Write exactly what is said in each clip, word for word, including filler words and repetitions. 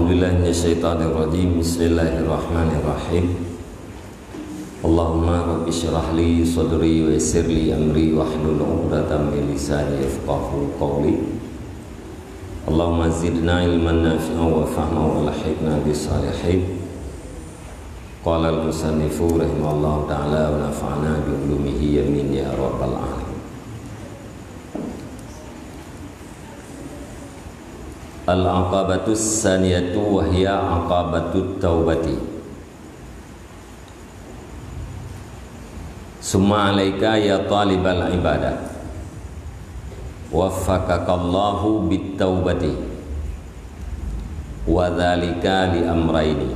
Bismillahirrahmanirrahim. Allahumma rabbi syrah li sadri wa yassir li amri wahlul 'uqdatam min lisani yafqahu qawli. Allahumma zidna ilman nafi'a wa fahma wa alhiqna bis salihin. Qala al-musannifu rahimahullahu ta'ala wa nafa'na bi ulumihi, amin ya rabbal alamin. Al-aqabatus saniyatu wa hiya aqabatut taubati. Summa alaika ya talibal ibadah, waffaqakallahu bit taubati, wa dzalika li amraini.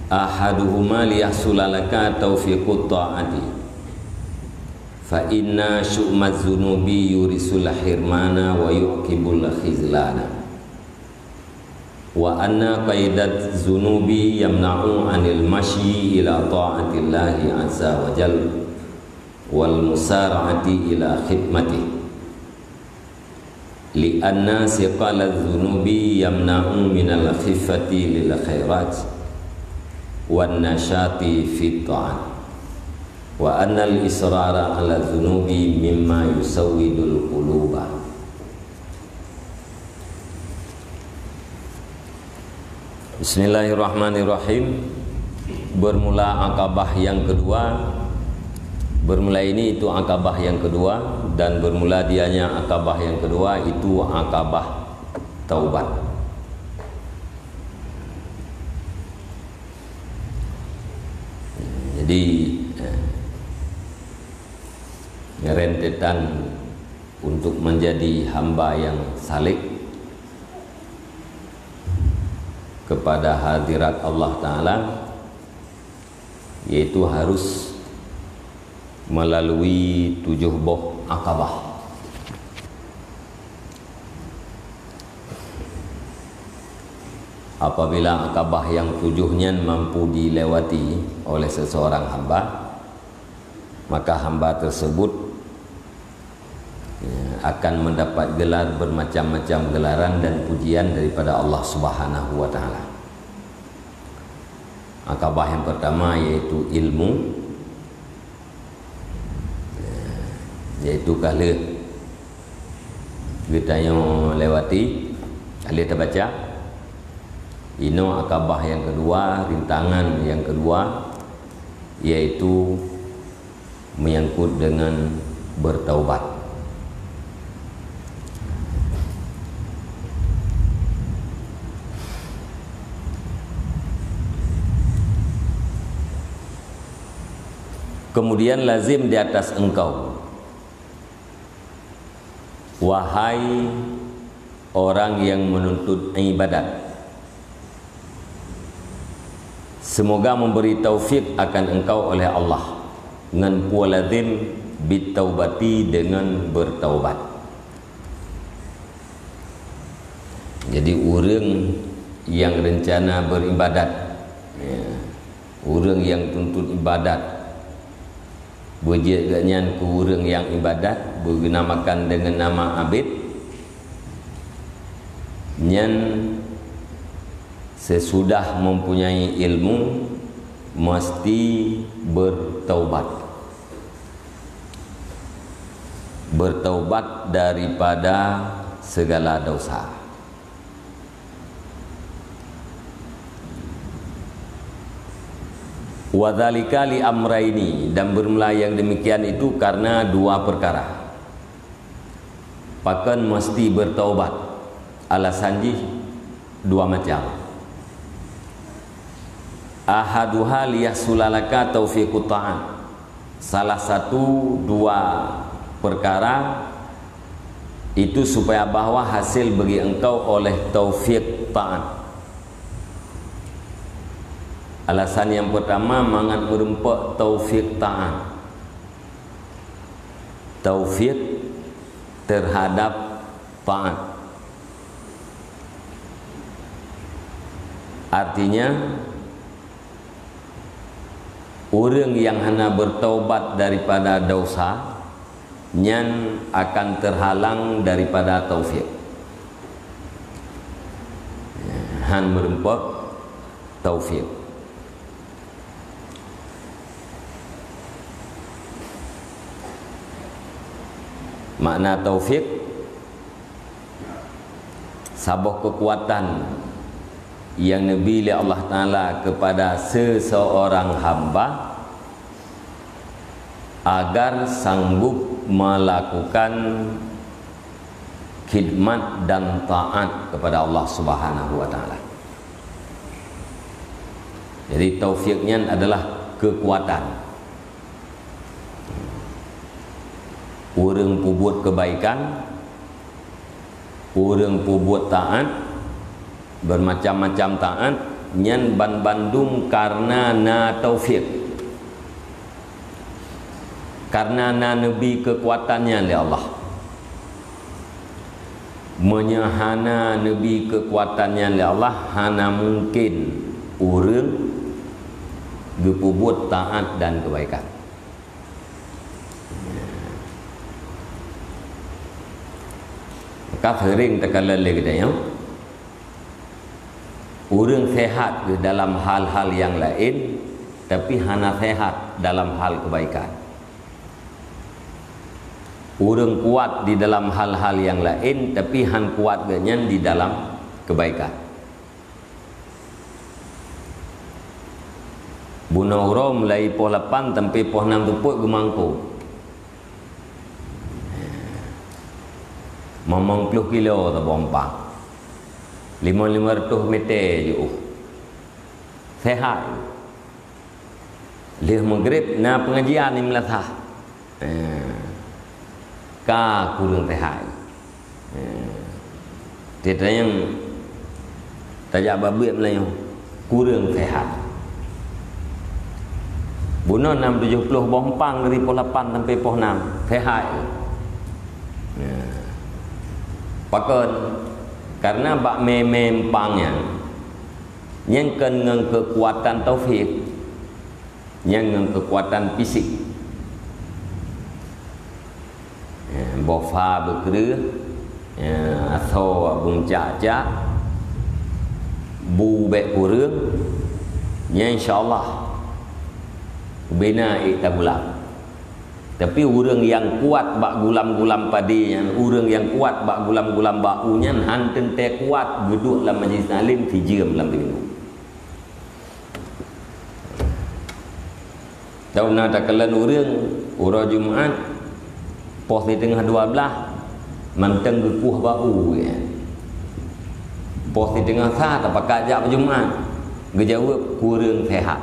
Ahaduhuma liyahsula laka taufiqut ta'ati, fa inna syu'maz zunubi yurisul hirmana wa yuqibul khizlana, wa anna qaidat zunubi yamna'u anil masyi ila ta'atillahi azza wa jal, wal musara'ati ila khidmatih. Li anna siqala dzunubi yamna'u minal khiffati lil khairat, wan nasyati fit ta'at, wa annal israra ala dzunubi mimma yusawwidul quluba. Bismillahirrahmanirrahim. Bermula akabah yang kedua. Bermula ini itu akabah yang kedua, dan bermula dianya akabah yang kedua itu akabah taubat. Jadi, eh, rentetan untuk menjadi hamba yang salik kepada hadirat Allah Ta'ala, yaitu harus melalui tujuh boh akabah. Apabila akabah yang tujuh nyan mampu dilewati oleh seseorang hamba, maka hamba tersebut, ya, akan mendapat gelar bermacam-macam gelaran dan pujian daripada Allah Subhanahu wa Ta'ala. Akabah yang pertama yaitu ilmu, yaitu ka lheueh geutanyoe lewati, ka lheueh tabaca. Inoe akabah yang kedua, rintangan yang kedua, yaitu menyangkut dengan bertaubat. Kemudian lazim di atas engkau, wahai orang yang menuntut ibadat, semoga memberi taufik akan engkau oleh Allah ngon peue lazim, bitaubati, dengan bertaubat. Jadi ureuëng yang rencana beribadat, ya, ureuëng yang tuntut ibadat, beujeuet geuhnyan keu ureuëng yang ibadat, beugeunamakan deungon nama abid, nyan sesudah mempunyai ilmu mesti bertaubat. Bertaubat daripada segala dosa. Wa dzalika li amraini, dan bermula yang demikian itu karena dua perkara. Pakon mesti bertaubat? Alasan jih dua macam. Ahaduha liyahsula laka taufiqut ta'at. Salah satu dua perkara itu supaya bahwa hasil bagi engkau oleh taufik taat. Alasan yang pertama, mangat meureumpok taufik taat. Taufik terhadap taat. Artinya, ureuëng yang hana bertaubat daripada dosa, nyan akan terhalang daripada taufik. Meureumpok taufik. Makna taufik, saboh keukuatan nyang neubi lé Allah Taala keupada seseorang hamba agar sanggup melakukan khidmat dan taat kepada Allah Subhanahu wa Taala. Jadi, taufik nyan adalah keukuatan. Ureuëng peubuet keubaikan, ureuëng peubuet taát, bermacam-macam taát, nyan banbandum kareuna na taufik. Kareuna na neubi keukuatan nyan lé Allah. Meunyoe hana neubi keukuatan nyan lé Allah, hana mungken ureuëng geupeubuet taát dan keubaikan. Maka seuring takalon lé geutanyoe, ureuëng sehat dalam hal-hal nyang laén, tapi hana sehat dalam hal keubaikan. Ureuëng kuat di dalam hal-hal nyang laén, tapi han kuat geuhnyan di dalam keubaikan. Bunoe uroe mulai poh lapan sampai poh nam teupôt geumangko. Mamang ploh kilo saboh umpang. Limong limong reutôh meter jiôh. Sehat. Lheueh meugreb na peungajian di meulasah. Eh, ka kureueng sehat. Eh, teuntang tajak bak beuet meulayeue, kureueng sehat. Bunoe nam tujoh ploh boh umpang dari poh lapan sampai poh nam, sehat. Eh, pakon? Karena bak mé-mé umpang nyan, nyan kon ngon keukuatan taufik. Nyan ngon keukuatan fisik. Ya, boh fa beukreueh, ya, asoe buncak-cak, bu bék kureueng, nyan insya Allah bina ék tagulam. Tapi ureuëng nyang kuat bak gulam-gulam padé nyan, ureuëng nyang kuat bak gulam-gulam bak u nyan, han teuntée kuat geuduek lam majlis taklim sijeuem lam teuminggu. Tauna takalon ureuëng, uroe Jumat, poh siteungoh dua blaih, mantong geukueh bak u, ya. Poh siteungoh sa tapakat jak bak Jumat, geujaweueb, "Kureueng sehat."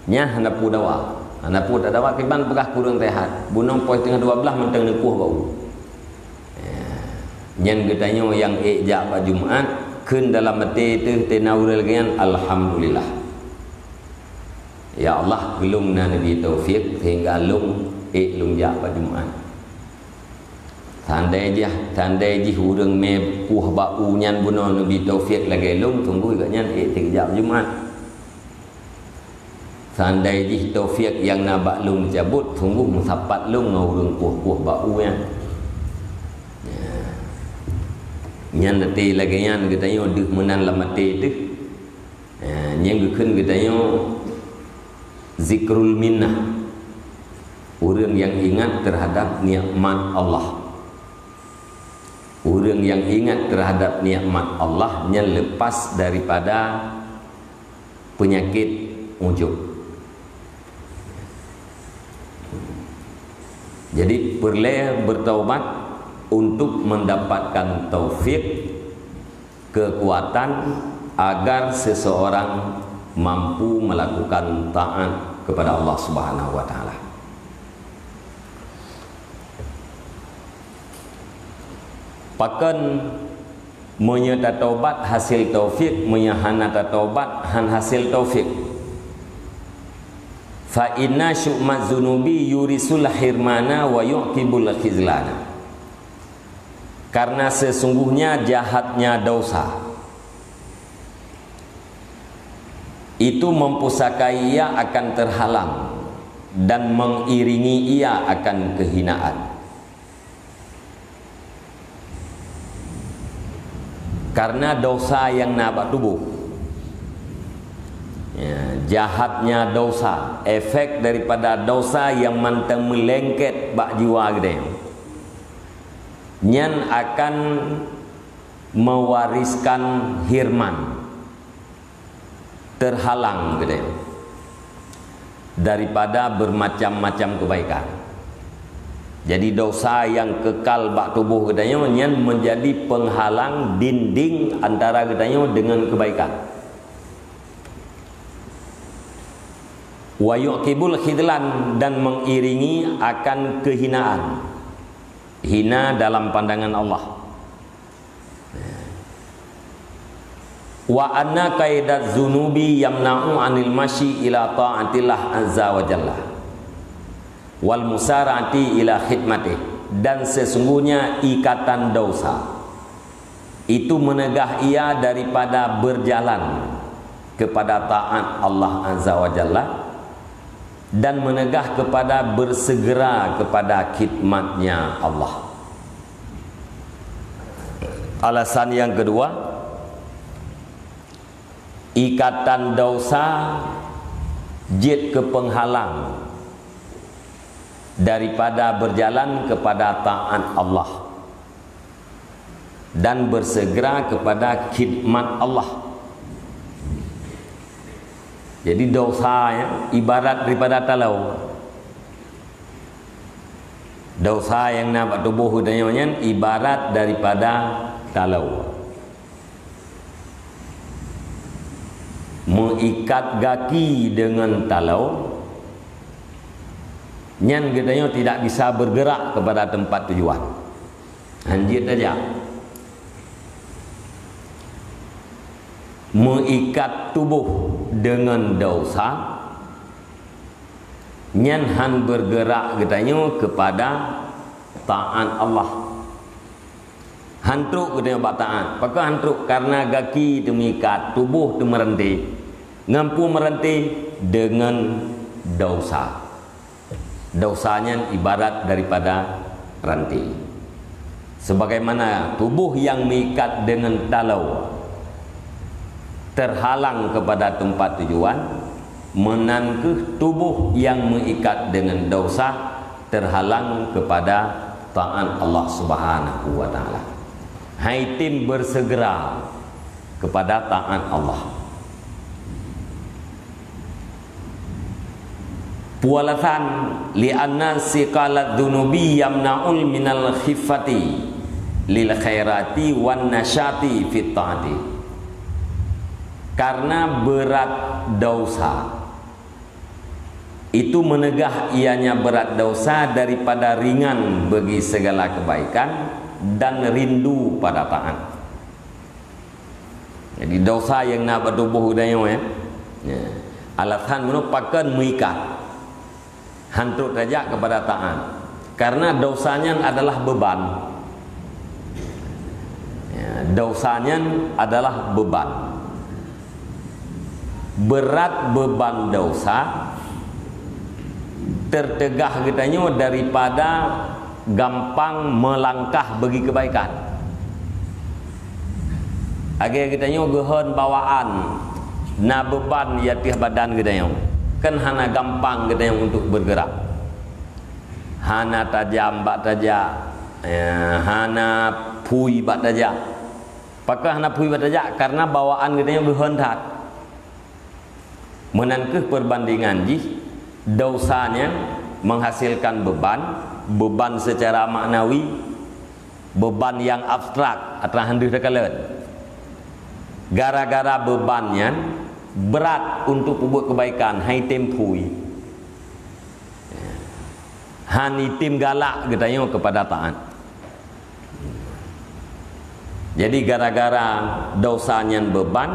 Nyan hana peue dawa. Hana peue tadawa, kiban peugah kureueng sehat. Bunoe poh siteungoh dua blaih mantong neukueh bak u. Ya. Nyan geutanyoe nyang ék jak bak Jumat, kheun dalam até teuh teuna ureuëng lagée nyan, "Alhamdulillah. Ya Allah, keu lôn na neubi taufik sehingga lôn ék lôn jak bak Jumat." Tandai jih, tandai jih ureuëng mé kueh bak u nyan bunoe neubi taufik lagée lôn, sungguh gobnyan ék teuk jak Jumat. Tandai jih taufik nyang na bak lôn neucabot, sungguh meusapat lôn ngon ureuëng kueh-kueh bak u nyan. Ya. Nyan até lagée nyan geutanyoe deuh meunan lam até teuh. Ya, nyang geukheun geutanyoe zikrul minnah. Ureuëng nyang ingat terhadap nikmat Allah. Ureuëng nyang ingat terhadap nikmat Allah nyan lepas daripada peunyakét ujub. Jadi, peureulée beutaubat untuk mendapatkan taufik keukuatan agar seseorang mampu melakukan taat kepada Allah Subhanahu wa Taala. Pakon meunyoe tataubat hasil taufik, meunyoe hana tataubat han hasil taufik? "Fa inna syu'ma dzunubi yurisul hirmana wa yu'qibul khizlana." Karena sesungguhnya jahatnya dosa itu mempusakai ia akan terhalang dan mengiringi ia akan kehinaan. Karena dosa nyang na bak tuboh. Ya, jahatnya dosa, efek daripada dosa nyang mantong meulengket bak jiwa geutanyoe, nyan akan mewariskan hirman, terhalang geutanyoe daripada bermacam-macam kebaikan. Jadi, dosa nyang kekal bak tuboh geutanyoe nyan menjadi penghalang, dinding antara geutanyoe dengan kebaikan. Wa yuqibul khidlan, dan mengiringi akan kehinaan. Hina dalam pandangan Allah. Wa anna kaidat dzunubi yamna'u anil masyi ila ta'atillah azza wa jalla wal musara'ati ila khidmatih. Dan sesungguhnya ikatan dosa itu menegah ia daripada berjalan kepada taat Allah azza wa jalla dan menegah kepada bersegera kepada khidmatnya Allah. Alasan yang kedua, ikatan dosa jeuet keu penghalang daripada berjalan kepada taat Allah dan bersegera kepada khidmat Allah. Jadi, dosa nyan ibarat daripada taloe. Dosa nyang na bak tuboh geutanyoe nyan ibarat daripada taloe. Meuikat gaki deungon taloe, nyan geutanyoe tidak bisa bergerak kepada tempat tujuan. Hanjeuet tajak. Meuikat tuboh deungon dosa, nyan han bergerak geutanyoe kepada taat Allah. Han trok geutanyoe bak taat. Pakon han trok? Karena gaki teumeuikat, tuboh teumeurante. Ngon peue meurante? Deungon dosa. Dosa nyan ibarat daripada ranté. Sebagaimana tuboh nyang meuikat deungon taloe terhalang kepada teumpat tujuan, meunan kheueh tuboh nyang meuikat deungon dosa terhalang kepada taat Allah Subhanahu wa Taala. Hai tem bersegera kepada taat Allah. Peue alasan? Li'anna siqaladz dzunubi yamna'u minal khiffati lil khairati wan nasyati fit taati. Karena berat dosa itu meunegah ianya berat dosa daripada ringan bagi segala kebaikan dan rindu pada taat. Jadi, dosa nyang na bak tuboh geutanyoe, ya. Ya. Alasan meunoe pakon meuikat. Han trok tajak kepada taat. Karena dosa nyan adalah beban. Ya, dosa nyan adalah beban. Berat beban dosa tertegah geutanyoe daripada gampang meulangkah bagi kebaikan. Lagée geutanyoe geuhon bawaan, na beban di ateueh badan geutanyoe, kan hana gampang geutanyoe untuk bergerak. Hana tajam bak tajak, ya, hana phui bak tajak. Pakon hana phui bak tajak? Karena bawaan geutanyoe geuhon that. Meunan kheueh perbandingan jih, dosa nyan menghasilkan beban, beban secara maknawi, beban nyang abstrak, atra han deuh takalon. Gara-gara beban nyan, berat untuk peubuet kebaikan, han item phui. Han item galak geutanyoe kepada taat. Jadi, gara-gara dosa nyan beban,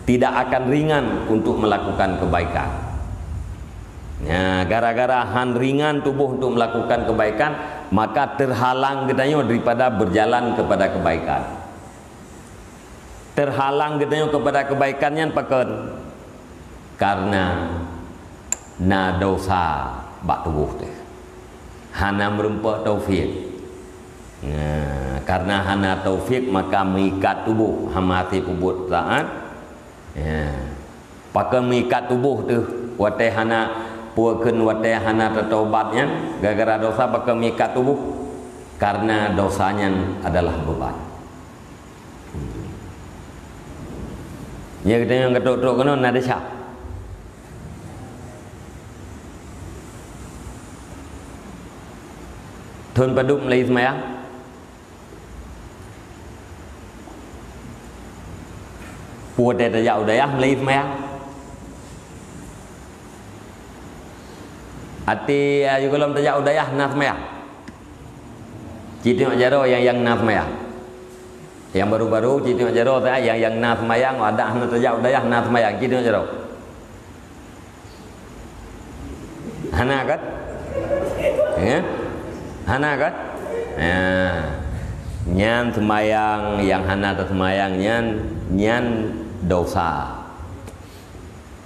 tidak akan ringan untuk melakukan kebaikan. Ya, gara-gara han ringan tuboh untuk melakukan kebaikan, maka terhalang geutanyoe daripada berjalan kepada kebaikan. Terhalang geutanyoe kepada kebaikan nyan pakon? Karena na dosa bak tuboh teuh. Hana meureumpok taufik. Nah, karena hana taufik, maka meuikat tuboh, hana hase peubuet taat. Ya. Pakon meuikat tuboh teuh, watée hana, peue kheun watée hana tatobat nyan, gara-gara dosa pakon meuikat tuboh? Karena dosa nyan adalah beban. Nyan geutanyoe nyang ka trok-trok keunoe na desya. Thon padub mulai seumayang? Peue watée tajak u dayah mulai seumayang? Até, ayo gohlom tajak u dayah na seumayang? Ci teungoh jaroe nyang, nyang na seumayang. Nyang baru-baru ci teungoh jaroe, nyang, nyang na seumayang, adak hana tajak u dayah na seumayang, ci teungoh jaroe. Hana kan? Ya? Hana kan? Ya. Nyan seumayang nyang hana taseumayang nyan, nyan dosa.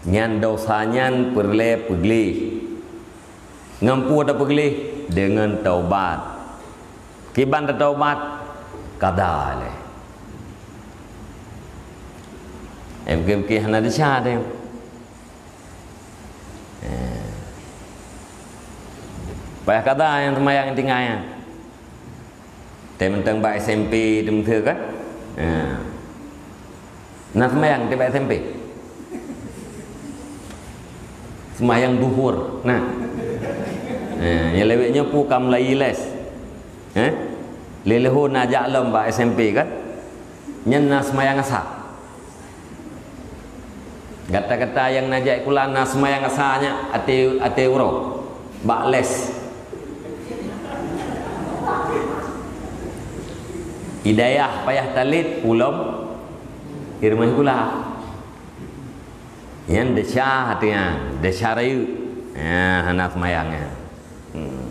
Nyan dosa nyan peureulée peugleh. Ngon peue tapeugleh? Deungon taubat. Kiban tataubat? Kada lé. Eh, pike-pike hana desya deh. Eh. Payah kada nyang seumayang tinggai nyan. Teuh mantong bak S M P teuh meuteuk kan? Ha. Na seumayang teuh bak S M P? Seumayang duhur, na. Ha, nyang lewat nyoe peue ka mulai les. Ha? Lé leuhô na jak lom bak S M P kan? Nyan na seumayang asa. Gata-gata nyang na jak sikula na seumayang asa nyan até, até uroe bak les. Hidayah payah talét ulom di rumoh sikula. Nyan desya até nyan, desya rayeuk. Nyan hana seumayang nyan. Hmm.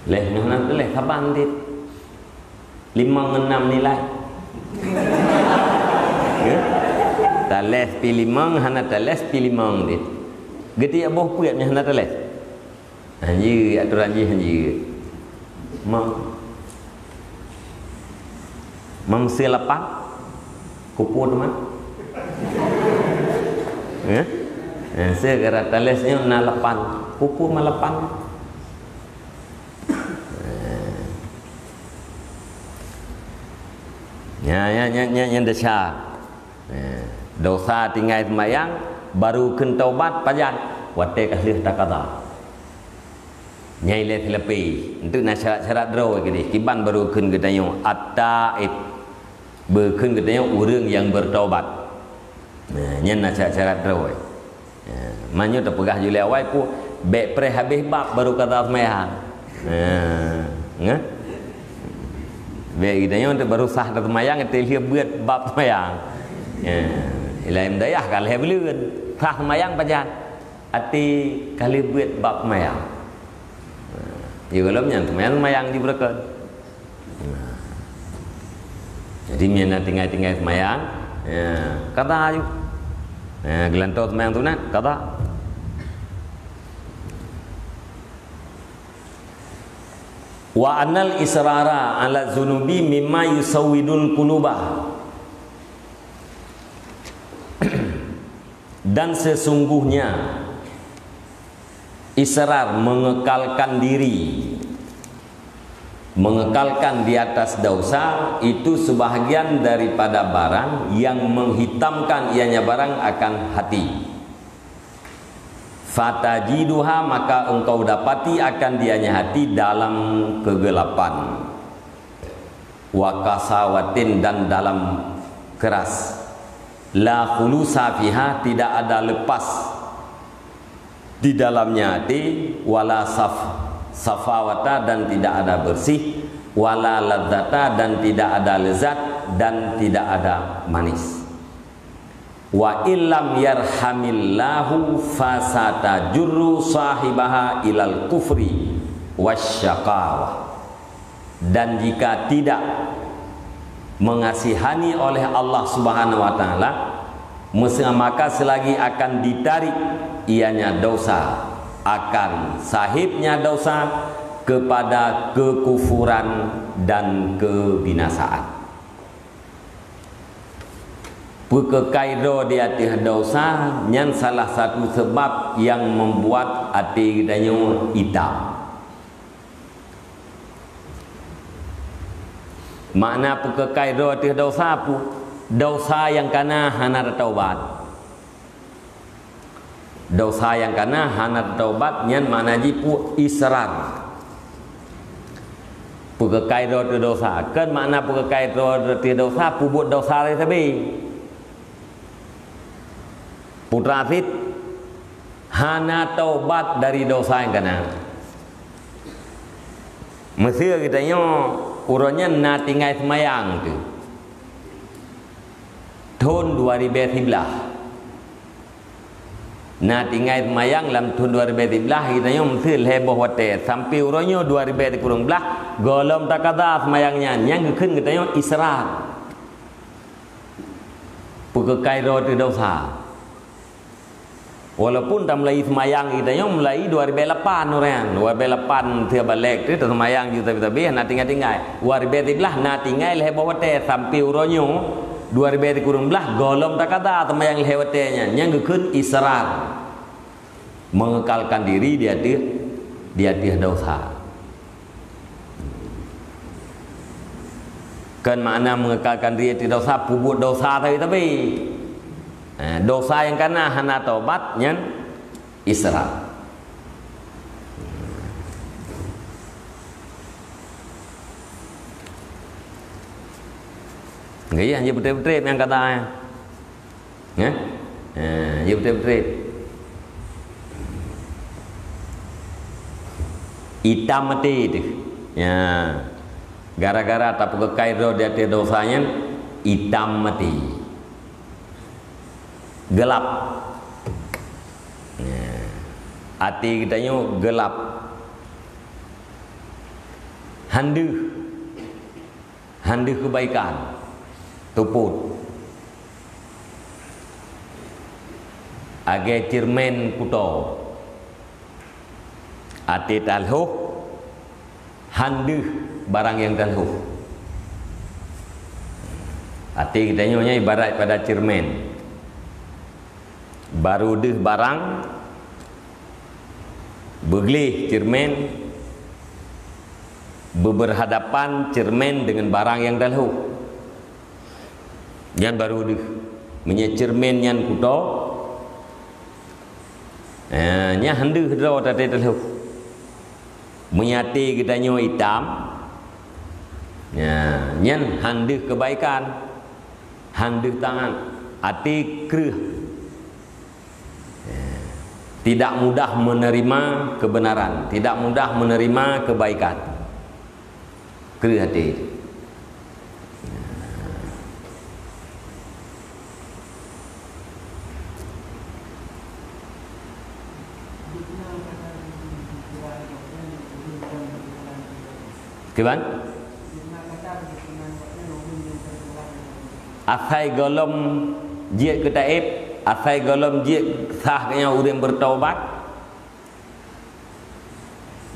Leh nyoe na leh saban dit. Limong ngon nam nilai. Ya? Talés pi limong, hana talés pi limong deh. Geutiek boh peuet nyang hana talés. Hanjeuet atoran jih hanjeuet. Mam. Mam sie lapan. Kupu teuma. Ya? Eh, segara talés nyoe na lapan. Kupu ma lapan. Nya, nya, nya, nya, nya desya. Eh, dosa tinggai seumayang, baru kheun taubat pajan? Watée ka lheueh takada. Nyai lé sileupie, enteuk na syarat-syarat droe keudeh, kiban baru kheun geutanyoe at-taib. Beukheun geutanyoe ureuëng nyang beutaubat. Nah, nyan na syarat-syarat droe. Ya, meunyoe teupeugah julée awai peue, bék preh habéh bab baru kada seumayang. Ya, ngeh? Bék geutanyoe teuh baru sah taseumayang, teuh lheueh beuet bab seumayang. Ya, ilai meudayah ka lheueh buleuen. Sah seumayang pajan? Até ka lheueh beuet bab seumayang. Ya, gohlom nyan seumayang, seumayang jibeureukat. Nah. Jadi, meunyoe na tinggai-tinggai seumayang, ya, kada aju. Ya, geulantoe seumayang sunat, kada. Wa annal israra ala dzunubi mimma yusawwidul quluba. Dan sesungguhnya israr, mengekalkan diri, mengekalkan di atas dosa, itu sebahagian daripada barang yang menghitamkan ianya barang akan hati. Fatajiduha, maka engkau dapati akan dianya hati dalam kegelapan. Wa qasawatin, dan dalam keras. La khulusa fiha, tidak ada lepas di dalamnya hati, wala saf-, safawata, dan tidak ada bersih, wala ladzata, dan tidak ada lezat, dan tidak ada manis. Wa illam yarhamillahu fasatajurru sahibaha ilal kufri wasyaqawah. Dan jika tidak mengasihani oleh Allah Subhanahu wa Ta'ala, maka selagi akan ditarik ianya dosa, akan sahibnya dosa kepada kekufuran dan kebinasaan. Peukeukai droe di ateueh dosa nyan salah satu seubab nyang membuat até geutanyoe itam. Makna peukeukai droe ateueh dosa pu-, dosa nyang kana hana tataubat. Dosa nyang kana hana tataubat nyan makna jih pu-, israr. Peukeukai droe ateueh dosa. Kon makna peukeukai droe ateueh dosa, peubuet dosa lé sabe. Putra sit hana taubat dari dosa nyang kana. Meuseu geutanyoe uroe nyan na tinggai seumayang teuh. Thon dua ribèe siblaih. Na tinggai seumayang lam thon dua ribèe siblaih, geutanyoe meuseu lhèe boh watèe. Sampoe uroe nyoe dua ribèe sikureueng blaih, gohlom takada seumayang nyan. Nyang geukheun geutanyoe israr. Peukeukai droe ateueh dosa. Walaupun tameulai seumayang geutanyoe meulai dua ribèe lapan uroe nyan. Dua ribèe lapan teuh balek teuh taseumayang jeuet sabe-sabe hana tinggai-tinggai. Dua ribèe siblaih na tinggai lhèe boh watèe sampoe uroe nyoe dua ribèe sikureueng blaih gohlom takada seumayang lhèe watèe nyan. Nyang geukheun israr. Mengekalkan diri di ateueh, di ateueh dosa. Kon makna mengekalkan diri di ateueh dosa, peubuet dosa tapi-tapi. Eh, dosa nyang kana hana taubat nyan israr. Nggak iya, hanya beutôi-beutôi nyang kata, eh. Ya? Ha, ya beutôi-beutôi. Itam maté teuh. Ya. Gara-gara tapeukeukai droe di ateueh dosa nyan, itam maté. Gelap. Ya. Até geutanyoe gelap. Han deuh. Han deuh keubaikan, teupot. Lagèe ceureumen kuto. Até talhôh, han deuh barang nyang talhôh. Até geutanyoe nyan ibarat pada ceureumen. Barô deuh barang, beugleh ceureumen, beubeurhadapan ceureumen deungon barang nyang talhôh. Nyan barô deuh. Meunyoe ceureumen nyan kuto, eh, nyan han deuh droe até talhôh. Meunyoe até geutanyoe itam, nyan, nyan han deuh keubaikan. Han deuh taát, até kreueh. Tidak mudah menerima kebenaran, tidak mudah menerima kebaikan. Kreueh até. Kiban? Asai gohlom jeuet keu taéb, asai gohlom jeuet sah keu nyan ureuëng beutaubat,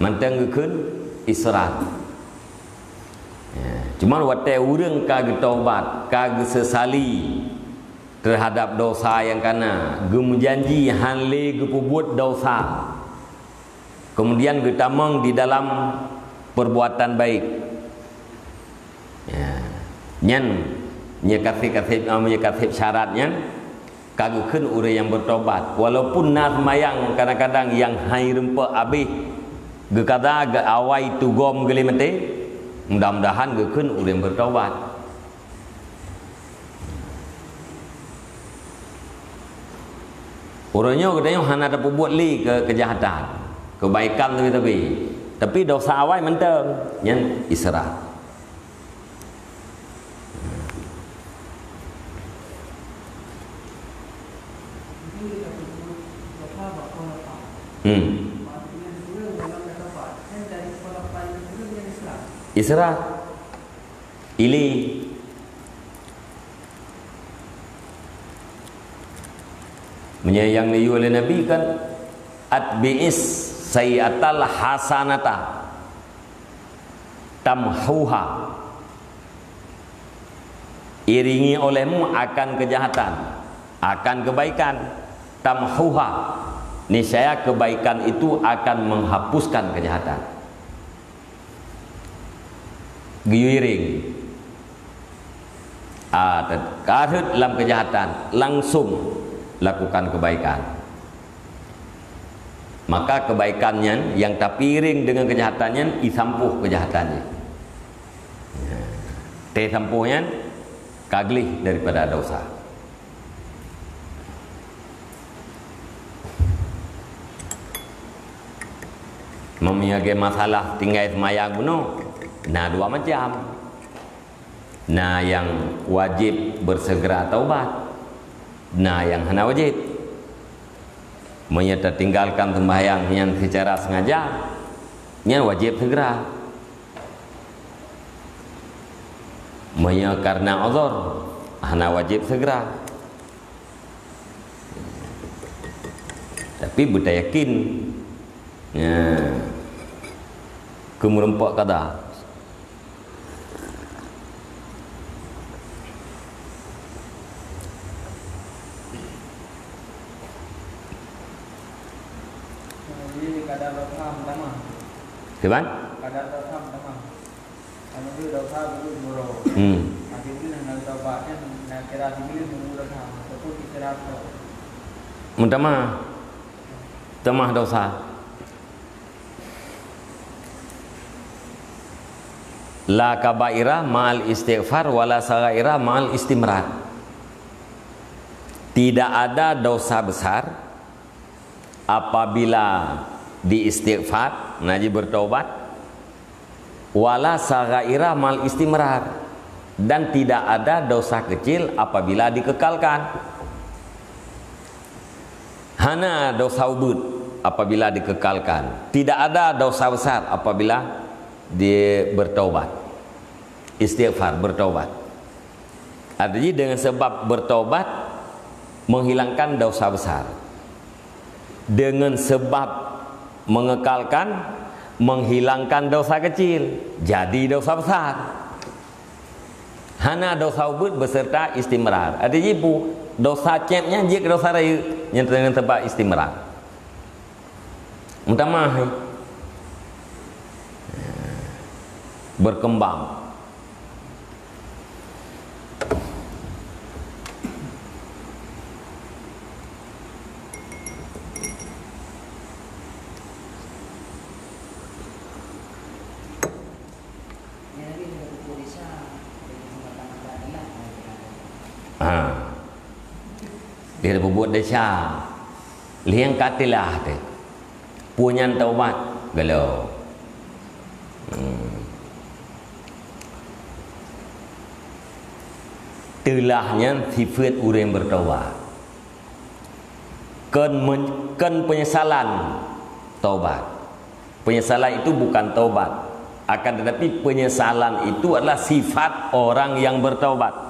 mantong geukheun israr. Ya, cuman watée ureuëng ka geutaubat, ka geuseusali teuhadab dosa nyang kana, geumeujanji hán lé geupeubuet dosa. Keumudian geutamong di dalam perbuatan baik. Ya. Nyan, meunyoe ka sép, ka sép, ah, meunyoe ka sép syarat nyan, ka geukheun ureuëng nyang beutobat. Walaupun na seumayang kadang-kadang nyang hai rumpok abéh, geukada geu-awai tugom geuh lé maté, mudah-mudahan geukheun ureuëng beutobat. Uroe nyoe geutanyoe hana tapeubuet lé keu keujahatan, keubaikan leubeh-leubeh. Tapi dosa awai mantong, nyan isra. Hmm. Isra. Ilé. Meunyoe nyang neuyue lé Nabi kan Atbi'is sayyi'atal hasanata tamhuha. Iringi olehmu akan kejahatan, akan kebaikan. Tamhuha, niscaya kebaikan itu akan menghapuskan kejahatan. Geuyue iring. Ah, te-, ka rhot lam kejahatan, langsung lakukan kebaikan. Maka kebaikan nyan nyang tapiring deungon kejahatan nyan, isampoh kejahatan jih. Teusampoh nyan ka gleh daripada desya. Meunyoe lagèe masalah tinggai seumayang bunoe, na dua macam. Na nyang wajéb beuseugeura taubat, na nyang hana wajéb. Meunyoe tatinggalkan seumbahyang nyan seucara seungaja, nyan wajéb seugeura. Meunyoe kareuna uzur, hana wajéb seugeura. Tapi beutayakin, ya, keu meureumpok kada. Jadi, kadar dosa meutamah. Kiban? Kadar dosa meutamah. Alhamdulillah, dosa dulu jumuro. Hmm. Akhirnya, na taubat, na kira sendiri nunggu dosa. Ataupun istirahat. Meutamah. Tamah dosa. La kabaira ma'al istighfar, wala saghaira ma'al istimrar. Tidak ada dosa besar apabila diistighfar, naji bertobat, wala saghaira ma'al istimrar, dan tidak ada dosa kecil apabila dikekalkan. Hana dosa ubeut apabila dikekalkan. Tidak ada dosa besar apabila dia bertobat. Istighfar, bertobat. Artinya dengan sebab bertobat menghilangkan dosa besar. Dengan sebab mengekalkan, menghilangkan dosa kecil, jadi dosa besar. Hana dosa ubeut beserta istimrar. Artinya ibu, dosa cep nyan jeuet keu dosa rayeuk, nyan teungoh teuba istimrar. Meutamah hai. Berkembang. Ha. Dia peubuet desya. Liang ka teulah teuh. Peue nyan taubat? Gelo. Hmm. Teulah nyan sifeuet ureueng bertobat. Kon men-, kon penyesalan taubat. Penyesalan itu bukan taubat. Akan tetapi penyesalan itu adalah sifat orang yang bertaubat.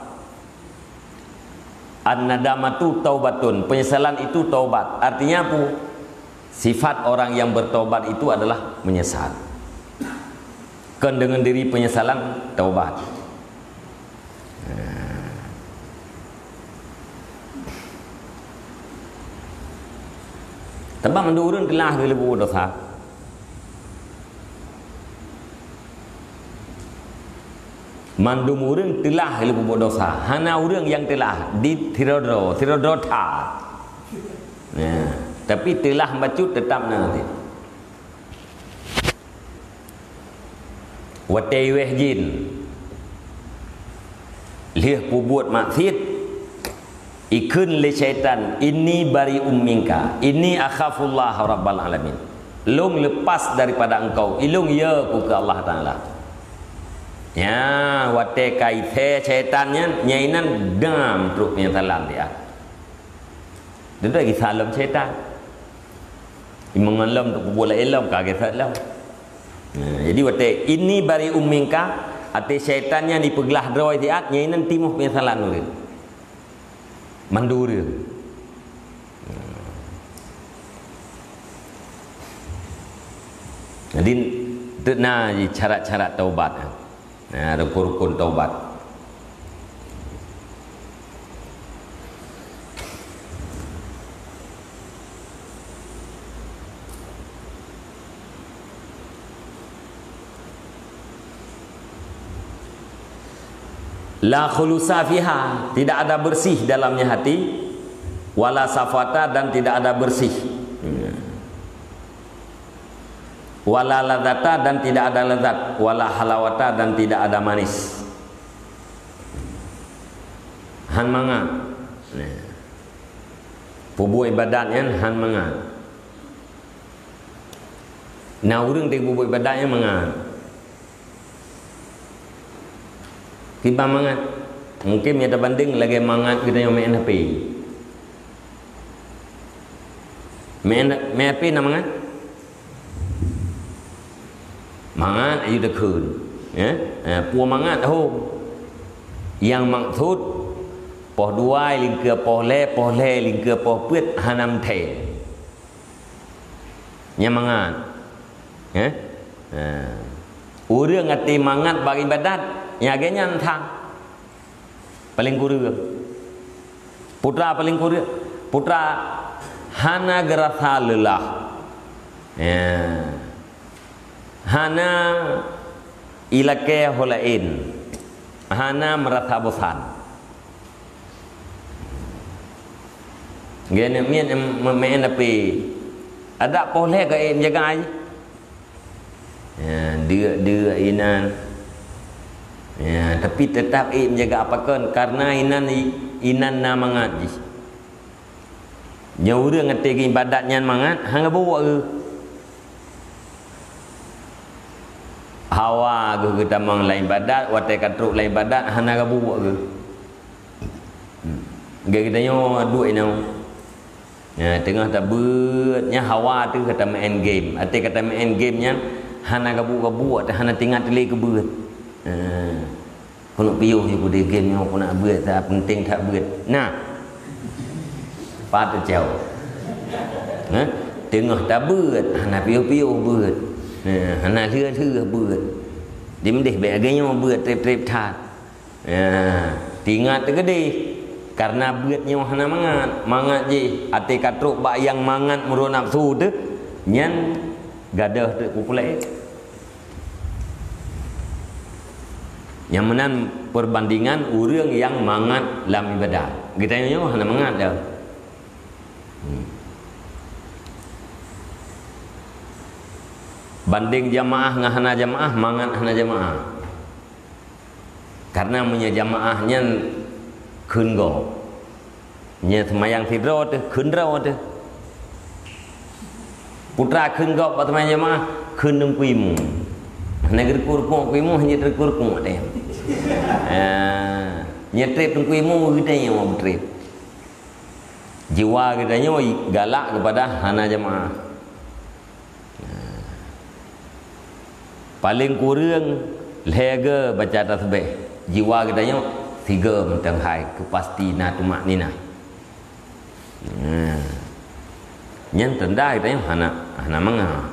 An-nadamatu taubatun. Penyesalan itu taubat. Artinya apa? Sifat orang yang bertaubat itu adalah menyesal. Kon deungon diri penyesalan taubat. Teuma mandum ureueng teulah lé peubuet desya. Mandum ureueng teulah lé peubuet desya. Hana ureueng nyang teulah di sidroe-droe, sidroe-droe that. Ya, tapi teulah bacut teutap na teuh. Watèe iweh jin lheueh peubuet maksiet, ikheun lé syaitan, "Inni bari'um minka, inni akhafullaha rabbal alamin." Lôn lepas daripada engkau, ilôn yö ku keu Allah Taala. Nya, watèe ka isé syaitan nyan, nyan inan dam trok penyesalan dia. Dia lagi salom syaitan. Imeungon lom untuk peubuet laén lom, ka geuset lom. Nah, jadi watèe, "Inni bari'um minka," até syaitan nyan jipeuglah droe siat, nyan inan timoh penyesalan ureueng. Mandum ureueng. Jadi, teuk na syarat-syarat taubat. Nah, rukun-rukun taubat. La khulusa fiha, tidak ada bersih dalamnya hati, wala safata, dan tidak ada bersih. Wala ladzata, dan tidak ada lezat, wala halawata, dan tidak ada manis. Han mangat. Nah. Peubuet ibadat nyan han mangat. Na ureuëng teuk peubuet ibadat nyan mangat. Kiban mangat. Mungkin meunyoe tabandeng lagée mangat geutanyoe main H P. Main, main H P na mangat? Mangat aju takheun. Ya? Ha, peue mangat ho. Nyang maksud poh dua lingkeue poh lhée, poh lhée lingkeue poh peuet hana meuthée. Nyan mangat. Ya? Ha. Ureuëng até mangat bak ibadat, nyang lagée nyan that. Paléng kureueng. Putra paléng kureueng. Putra hana geurasa leulah. Ya. Hana ilakée ho laén. Hana meurasa bosan. Geuneuk miet meumain H P. Adak poh lhée ka ék meujaga jih. Ya, deuk-deuk inan. Ya, tapi teutap ék meujaga apa kon, karena inan, inan na mangat jih. Nyoe ureuëng até geuibadat nyan mangat, hana geubuet geuh. Hawa geuh geutamong lam ibadat, watée ka trok lam ibadat, hana geubuet geuh. Hmm. Geutanyoe duek inoe. Nah, teungoh tabeuet, nyan hawa teuh ka tameu'en game. Até ka tameu'en game nyan, hana gabuk-gabuk, hana teuingat lé keu beuet. Nah, keuneuk piôh ju keudeh game nyoe, keuneuk beuet, that penting that beuet. Nah, pat teucok. Nah, teungoh tabeuet, hana piôh-piôh beuet. Nah, hana lheueh-lheueh beuet. Dimdeh bék lagée nyoe beuet treb-treb that. Ya, teuingat teuh keudeh, karena beuet nyoe hana mangat, mangat jih até ka trok bak nyang mangat meurok nafsu teuh, nyan gadôh teuk peupuléh. Nyang meunan perbandingan ureuëng nyang mangat lam ibadat. Geutanyoe nyoe hana mangat dah. Hmm. Bandeng jamaah ngon hana jamaah, mangat hana jamaah. Karena meunyoe jamaah nyan kheun gob. Nyoe seumayang sidroe teuh, kheun droe teuh. Putra kheun gob bak seumayang jamaah, kheun deungon kuimu. Hana geureuku-reuku kuimu, hana geureuku-reuku teuh. Ah, nyoe treb deungon kuimu, geutanyoe treb. Jiwa geutanyoe galak keupada hana jamaah. Paléng kureueng lhée geu baca tasbih, jiwa geutanyoe sigoe mantong hai keu pasti na tumakninah. Nah, nyan tanda geutanyoe hana, hana mangat.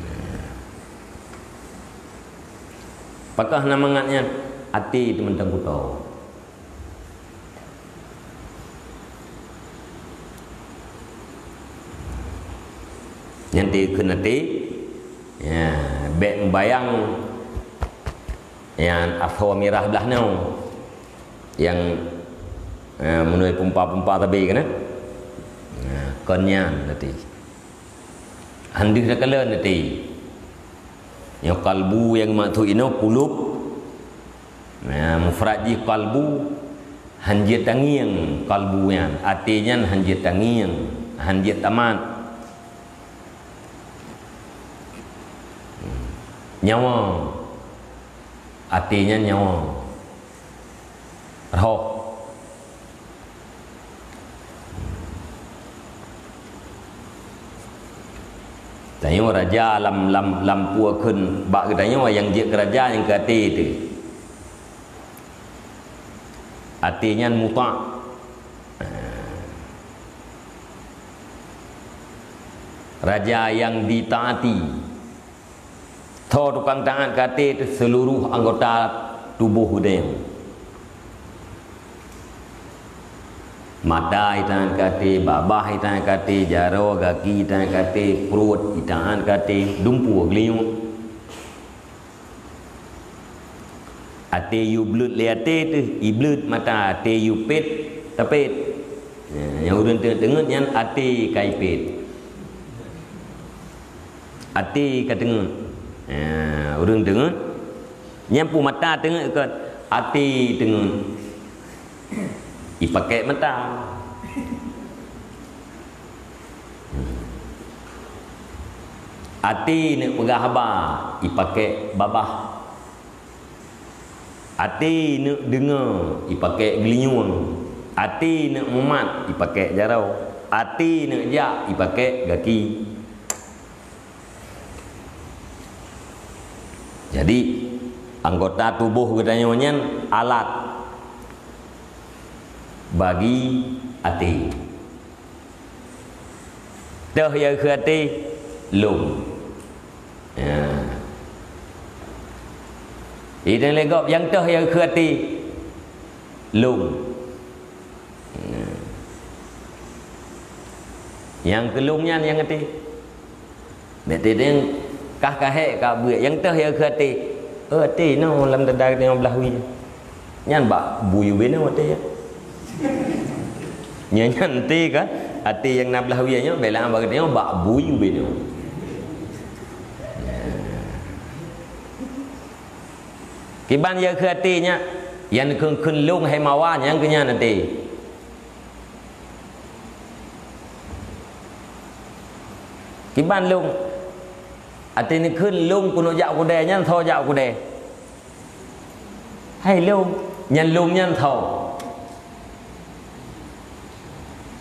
Nah, pakon hana mangat nyan? Até teuh mantong kuto. Nyan dikheun até, ya, bék mubayang nyang asoe mirah blaih nyoe, nyang, eh, meunurot pumpa-pumpa sabe keunan. Nah, kon nyan até. Hana deuh takalon até. Nyoe kalbu nyang maksud inoe kulub. Nah, mufrad jih kalbu, hana jeuet tangieng kalbu nyan. Até nyan hana jeuet tangieng, hana jeuet tamat. Nyawa. Até nyan nyawa. Roh. Tanyoe raja lam, lam, lam peue kheun bak geutanyoe nyang jeuet keu raja nyang keu até teuh. Até nyan muta'. Raja nyang ditaati. Soe tukang taát keu até teuh? Seuluruh anggota tuboh geutanyoe. Mata jitaát keu até, babah jitaát keu até, jaroe, gaki jitaát keu até, pruet jitaát keu até, dumpeue, geulinyueng. Até yue bleuet lé até teuh, jibleuet mata, até yue pét, tapét. Nyang ureuëng teungeut-teungeut nyan até ka jipét. Até ka teungeut. Ureuëng teungeut, nyang peue mata teungeut kon, até teungeut. Jipakèk mata. Até neuk peugah haba, jipakèk babah. Até neuk deungoe, jipakèk geulinyueng. Até neuk mumat, jipakèk jaroe. Até neuk jak, jipakèk gaki. Jadi, anggota tuboh geutanyoe nyan alat bagi até. Toh nyang keu até, lôn. Ya. Idang lé gob nyang toh nyang keu até, lôn. Ya. Nyang keu lôn nyan nyang até. Bèk teudeung kah kahé ka buet nyang toh nyang keu até. Oh, até inoe lam dada lima belas wie. Nyan bak bu yue binoe até nyan. Nyan, nyan até kan? Até nyang na blah wie nyoe bela bak geutanyoe bak bu yue binoe. Kiban nyang keu até nyan, nyang kheun-kheun lôn hai mawa nyang keu nyan até. Kiban lôn. Até neukheun lôn keuneuk jak u keudè nyan soe jak u keudè. Hai lôn, nyan lôn nyan soe?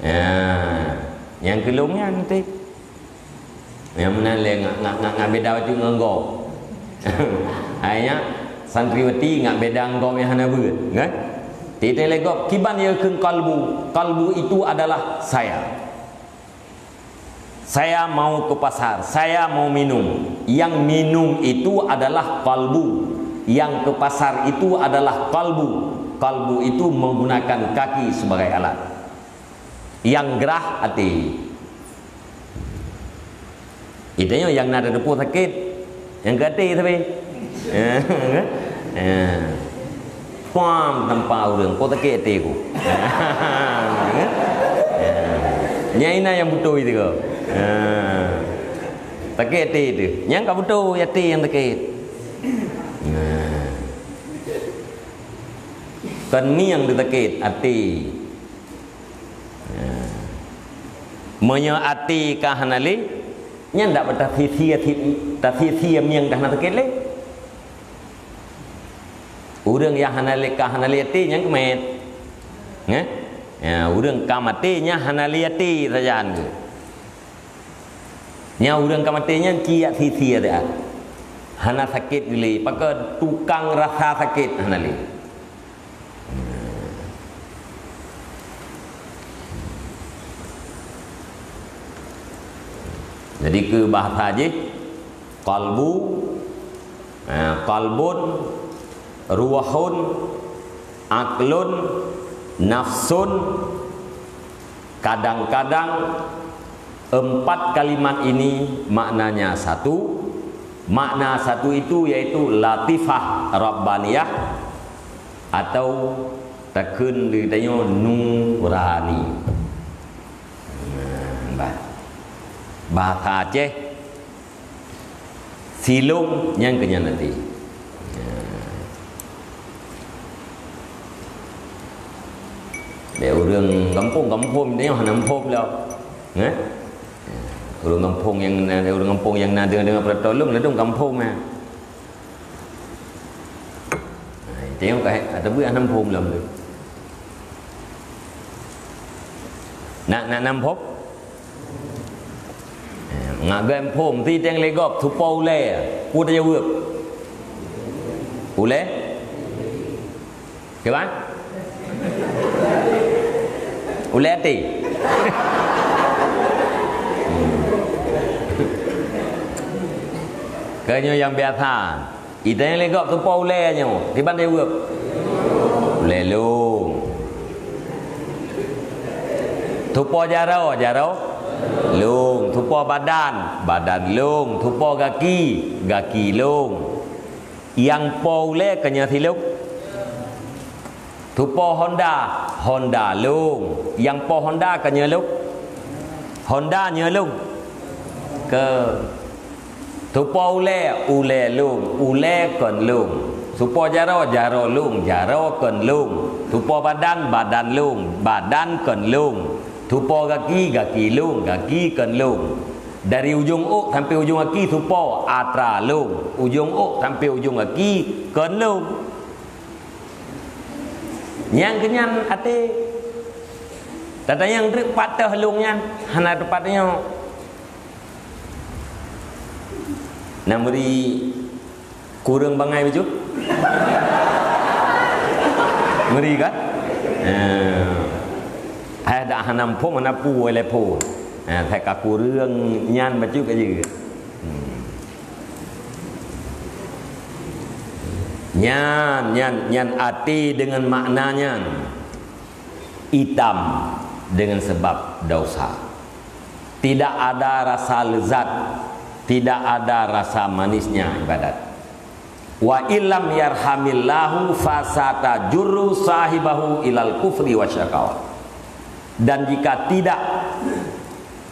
Ya, nyang keu lôn nyan teuh. Nyang meunan lé ngak, ngak, ngak, ngak beda bacut ngon gob. Hai nyan, santriwati ngak beda ngon gob nyang hana beuet, kan? Titeng lé gob, kiban nyang kheun qalbu. Qalbu itu adalah saya. Saya mau ke pasar, saya mau minum. Yang minum itu adalah qalbu. Yang ke pasar itu adalah qalbu. Qalbu itu menggunakan kaki sebagai alat. Nyang grah até. Itu nyoe nyang na teupeu sakét. Nyang keu até sabe. Eh, eh. Pam tampa ureuëng, kok sakét até ku. Nyan inan nyang beutôi teuh. Sakét até teuh. Nyang ka beutôi até nyang sakét. Kon mieng teuh sakét, até. Meunyoe até ka hana lé, nyan dak bak tasie-sie, tasie-sie mieng dah na sakét lé. Ureuëng nyang hana lé, ka hana lé até nyan keumét. Ngeh? Ya, ureuëng ka maté nyan hana lé até sajan geuh. Nyan ureuëng ka maté nyan ciyak sie-sie dak. Hana sakét lé, pakon tukang rasa sakét hana lé. Jadi keu bahasa jih, qalbu, eh, qalbun, ruhun, aqlun, nafsun, kadang-kadang empat kalimat ini maknanya satu. Makna satu itu yaitu latifah rabbaniyah atau takheun di tanyoe nurani. Nah, bah. Bahasa Aceh, silong nyang keu nyan até. Bèk ureuëng gampông-gampông nyoe hana muphom lom. Ngeh? Ureuëng gampông nyang na, ureuëng gampông nyang na deungoe-deungoe peuratoe lom ladôm gampông na. Nah, itu nyang ka, atawa hana muphom lom tu. Nak, nak na muphom? Eh, ngak geuh phom, siteng lé gob, tupo ulèe, peue tajaweueb? Ulèe? Kiban? Ulèe até? Keu nyoe nyang biasa. Itanyong lé gob, "Soe po ulèe nyoe?" Kiban jaweueb, "Ulèe lôn." "Soe po jaroe?" "Jaroe lôn." "Soe po badan?" "Badan lôn." "Soe po gaki?" "Gaki lôn." Nyang po ulèe keu nyoe silôn. "Soe po honda?" "Honda lôn." Nyang po honda keu nyoe lôn. "Honda nyoe lôn." Keu. "Soe po ulèe?" "Ulèe lôn." "Ulèe kon lôn." "Soe po jaroe?" "Jaroe lôn." "Jaroe kon lôn." "Soe po badan?" "Badan lôn." "Badan kon lôn." "Soe po gaki?" "Gaki lôn." "Gaki kon lôn." Dari ujong ôk sampoe ujong gaki soe po? Atra lôn. Ujong ôk sampoe ujong gaki kon lôn. Nyang keunyan até. Tatanyong treuk pat teuh lôn nyan, hana teupat nyoe. Na meuri kureueng bangai bacut? Meuri kan? Eh. Hai dak hana muphom, hana peue lé peue. Eh, hai ka kureueng nyan bacut ka jeuet. Hmm. Nyan, nyan, nyan até deungon makna nyan. Itam deungon sebab dosa. Tidak ada rasa lezat, tidak ada rasa manisnya ibadat. "Wa illam yarhamillahu fasatajurru sahibahu ilal kufri wasyaqawa." Dan jika tidak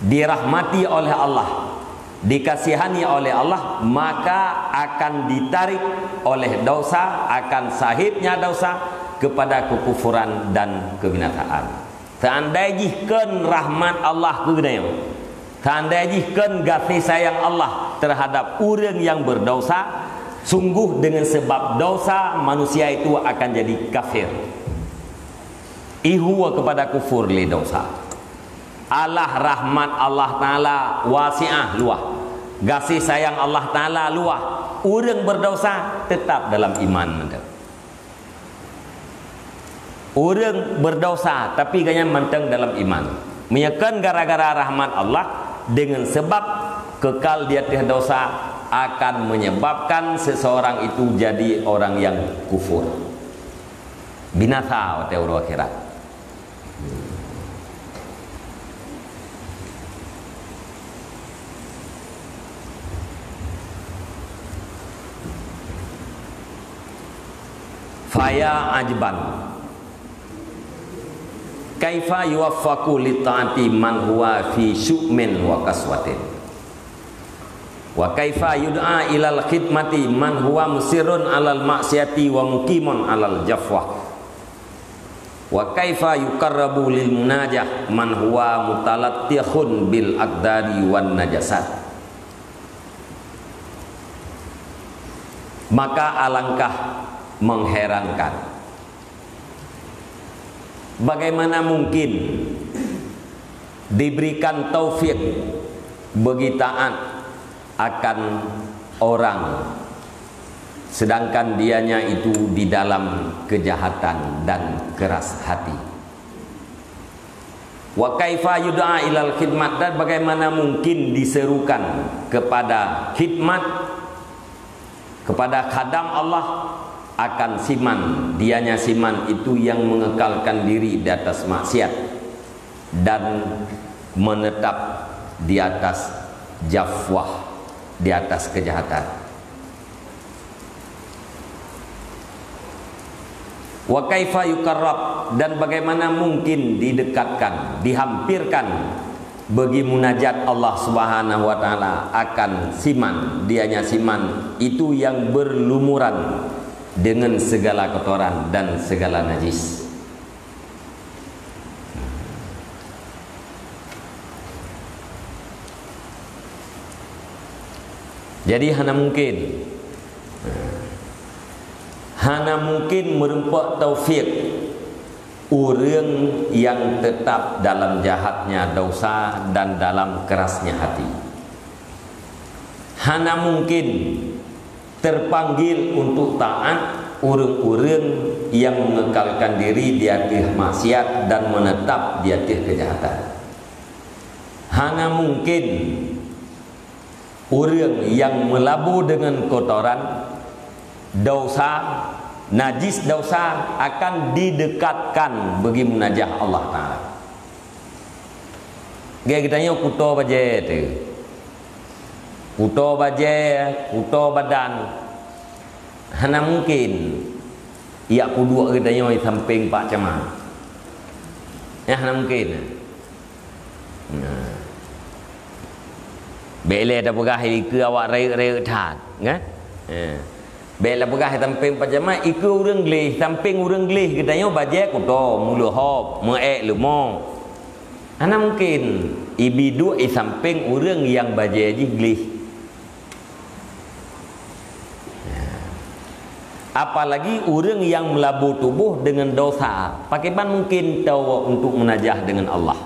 dirahmati oleh Allah, dikasihani oleh Allah, maka akan ditarik oleh dosa, akan sahibnya dosa, kepada kekufuran dan kebinasaan. Seandai jih kon rahmat Allah keu geutanyoe, seandai jih kon gaséh sayang Allah terhadap ureuëng nyang berdosa, sungguh dengan sebab dosa manusia itu akan jadi kafir. Ihua kepada kufur lé dosa. Allah, rahmat Allah Taala wasiah, luah. Gaséh sayang Allah Taala luah. Ureuëng berdosa tetap dalam iman mantong. Ureuëng berdosa tapi gobnyan mantong dalam iman. Meunyoe kon gara-gara rahmat Allah, dengan sebab kekal di ateueh dosa akan menyebabkan seseorang itu jadi orang yang kufur. Binasa watée uroe akhirat. Faya ajban. Kaifa yuwaffaqu li ta'ati man huwa fi syu'min wa kaswatin. Wa kaifa yud'a ilal khidmati man huwa musirrun alal ma'siyati wa muqimun alal jafwah. Wa kaifa yuqarrabu lil munajah man huwa mutalattikhun bil aqdari wan najasat. Maka alangkah mengherankan, bagaimana mungkin diberikan taufik bagi taat akan orang, sedangkan dianya itu di dalam kejahatan dan keras hati. Wa kaifa yud'a ilal khidmat, dan bagaimana mungkin diserukan kepada khidmat, kepada khadam Allah, akan siman, dianya siman itu yang mengekalkan diri di atas maksiat dan menetap di atas jafwah, di atas kejahatan. Wa kaifa yuqarrab, dan bagaimana mungkin didekatkan, dihampirkan bagi munajat Allah Subhanahu wa Ta'ala akan siman, dianya siman itu yang berlumuran dengan segala kotoran dan segala najis. Jadi hana mungkin, hana mungkin meureumpok taufik ureuëng nyang teutap dalam jahatnya dosa dan dalam keurasnya hati. Hana mungkin terpanggil untuk taát ureuëng-ureuëng nyang mengeukalkan diri di ateueh maksiat dan meunetap di ateueh keujahatan. Hana mungkin Ureuëng nyang meulabô deungon kotoran dosa, najis dosa, akan didekatkan bagi munajah Allah Taala. Geutanyoe kuto bajée teuh. Kuto bajée, kuto badan. Hana mungkin yak kuduek geutanyoe sampéng Pak Camat. Nyan hana mungkin. Nah. Bék lé tapeugah ikeue awak rayeuk-rayeuk that, kan? Eh. Bék lé peugah sampéng Pak Camat, ikeue ureuëng gleh, sampéng ureuëng gleh geutanyoe bajée kuto, mulo hop, meuék leumo. Hana mungkin ibi duek i sampéng ureuëng nyang bajée jih gleh. Apalagi ureuëng nyang meulabô tuboh deungon dosa, pakriban mungkin tao untuk munajah deungon Allah.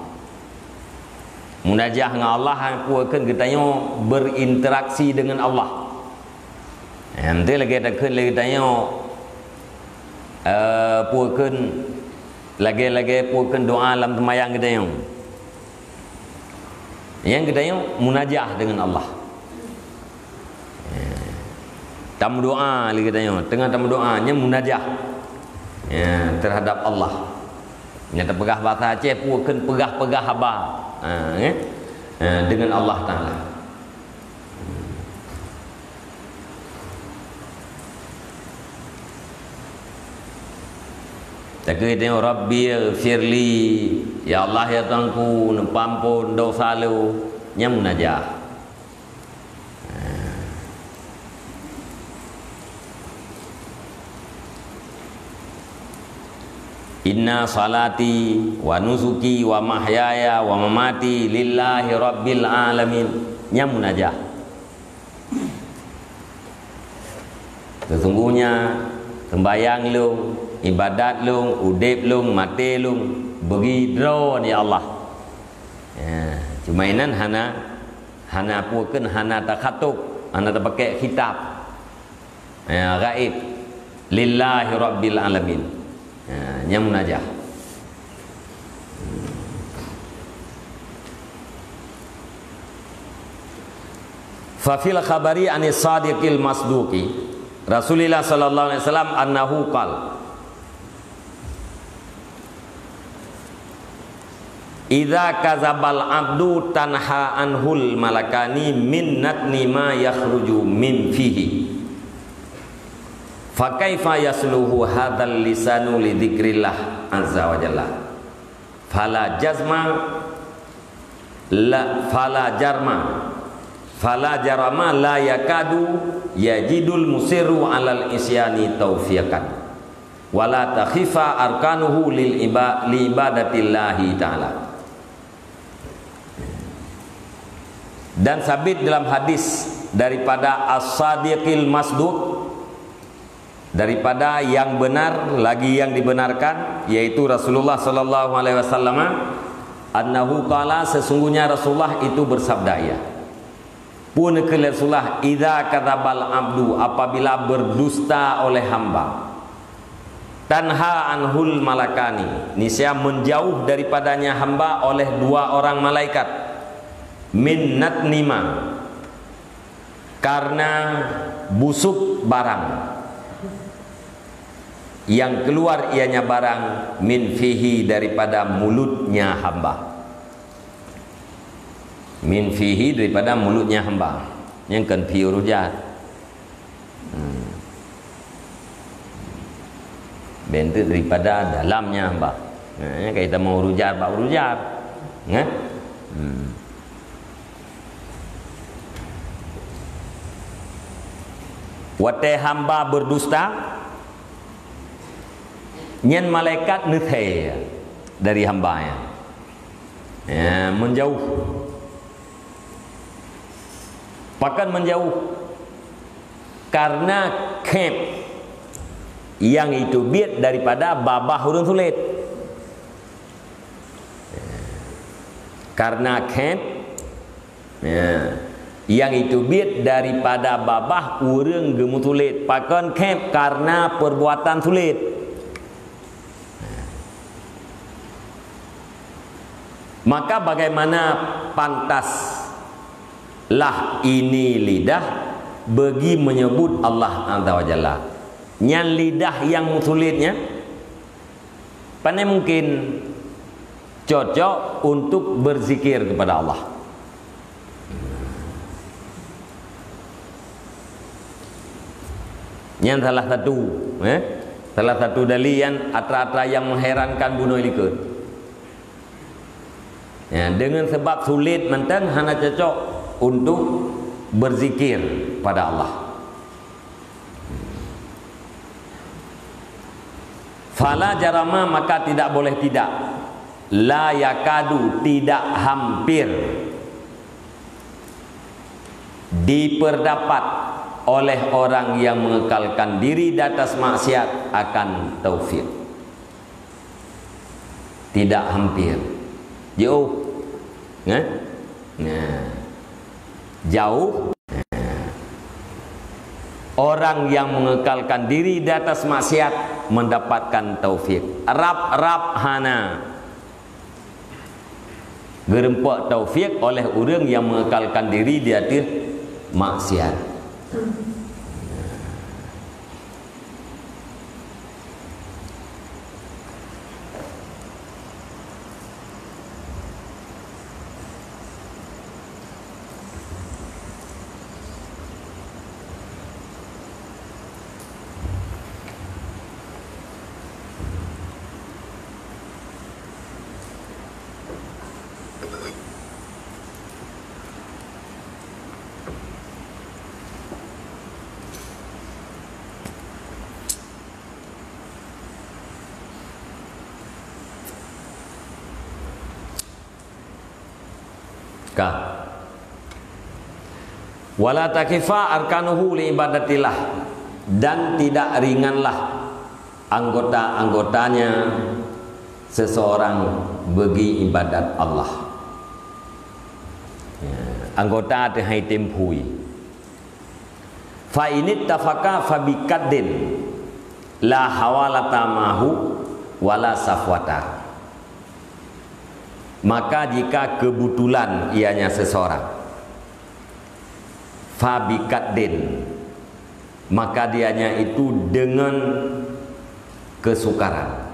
Munajah ngon Allah, peue kheun geutanyoe berinteraksi deungon Allah. Nyan lagée takheun lé geutanyoe, eh, peue kheun, lagée-lagée peue kheun doa lam teumayang geutanyoe. Nyan geutanyoe munajah deungon Allah. Tameudoa lé geutanyoe, teungoh tameudoa, nyan munajah, ya, terhadap Allah. Nyan tapeugah basa Aceh, peue kheun peugah-peugah haba, ha, ya, ha, deungon Allah Taala. Takheun tanyoe, "Rabbighfirli," ya Allah, ya Tuhanku, neupeuampon dosa lôn, nyan munajah. "Inna salati wa nusuki wa mahyaya wa mamati lillahi rabbil alamin." Nyan munajah. Sesungguhnya sembahyang lôn, ibadat lôn, udeb lôn, maté lôn, bagi droe, ya Allah. Ya, cuma inan hana, hana peue kheun, hana takhatub, hana tapakée khitab. Ya, ghaib. Lillahi rabbil alamin. Ya, nyan munajah. Fa fil khabari anis sadiqil masduqi, Rasulillah sallallahu alaihi wasallam, annahu qal, "Idza kadzabal abdu tanha anhul malakani min natni ma yakhruju min fihi. Fa kaifa yasluhu hadzal lisanu li dzikrillah azza wa jalla?" Fala jazma la, fala jarma, fala jarama la yakadu yajidul musirru alal isyani taufiqan, wala takhifa arkanuhu lil iba-, li ibadatillahi ta'ala. Dan sabit dalam hadis daripada As-Sadiqil Masduq, daripada yang benar lagi yang dibenarkan, yaitu Rasulullah sallallahu alaihi wasallam, annahu qala, sesungguhnya Rasulullah itu bersabda, ya. Peue neukheun lé Rasulullah, "Idza kadzabal abdu," apabila berdusta oleh hamba, "tanha anhul malakani," niscaya menjauh daripadanya hamba oleh dua orang malaikat, "min natnima," karena busuk barang yang keluar ianya barang, "min fihi," daripada mulutnya hamba. "Min fihi," daripada mulutnya hamba. Nyan kon fi urujat. Hmm. Bentuk daripada dalamnya hamba. Nah, nyan kai tamong urujat bak urujat. Nah? Hmm. Watée hamba berdusta, nyan malaikat neuthée dari hamba nyan. Ya, menjauh. Pakon menjauh? Karena khép nyang jiteubiet daripada babah ureuëng sulet. Karena khép, ya, nyang jiteubiet daripada babah ureuëng geumeusulet. Pakon khép? Karena perbuatan sulet. Maka bagaimana pantas Lah ini lidah bagi menyebut Allah Azza wa Jalla. Nyan lidah nyang sulet nyan, pane mungkin cocok untuk berzikir kepada Allah. Nyan salah satu, eh? Salah satu dalil nyan atra-atra nyang mengherankan bunoe likot. Ya, dengan sebab sulet mantong hana cocok untuk berzikir pada Allah. Fala jarama, maka tidak boleh tidak. La yakadu, tidak hampir. Diperdapat oleh orang yang mengekalkan diri di atas maksiat akan taufik. Tidak hampir. Jauh. Nah. Nah. Jauh. Nah. Orang yang mengekalkan diri di atas maksiat mendapatkan taufik. Rab-rab hana. Geureumpok taufik oleh ureuëng nyang mengekalkan diri di ateueh maksiat. Ka. Wala takhifa arkanuhu li ibadatillah, dan tidak ringanlah anggota-anggotanya seseorang bagi ibadat Allah. Ya, anggota teuhai tem phui. Fa init tafaka fa bikadin la hawalata mahu wala safwata. Maka jika kebetulan ianya seseorang, fa bikadin, maka dianya itu dengan kesukaran.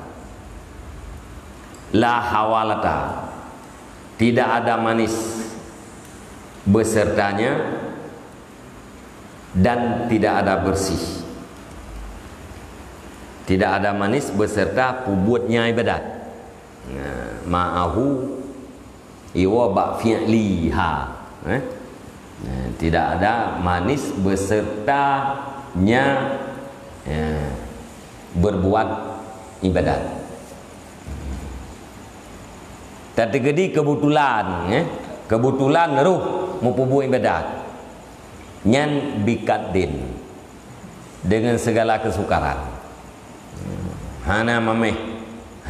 La hawalata, tidak ada manis besertanya, dan tidak ada bersih. Tidak ada manis beserta pubuetnya ibadat. Nah, ma'ahu iwa bak fi'liha. Eh? Nah, tidak ada manis besertanya, ya, berbuat ibadat. Teuteugedi kebetulan, eh? Kebetulan roh meupubuet ibadat. Nyan bikadin, dengan segala kesukaran. Hana mameh,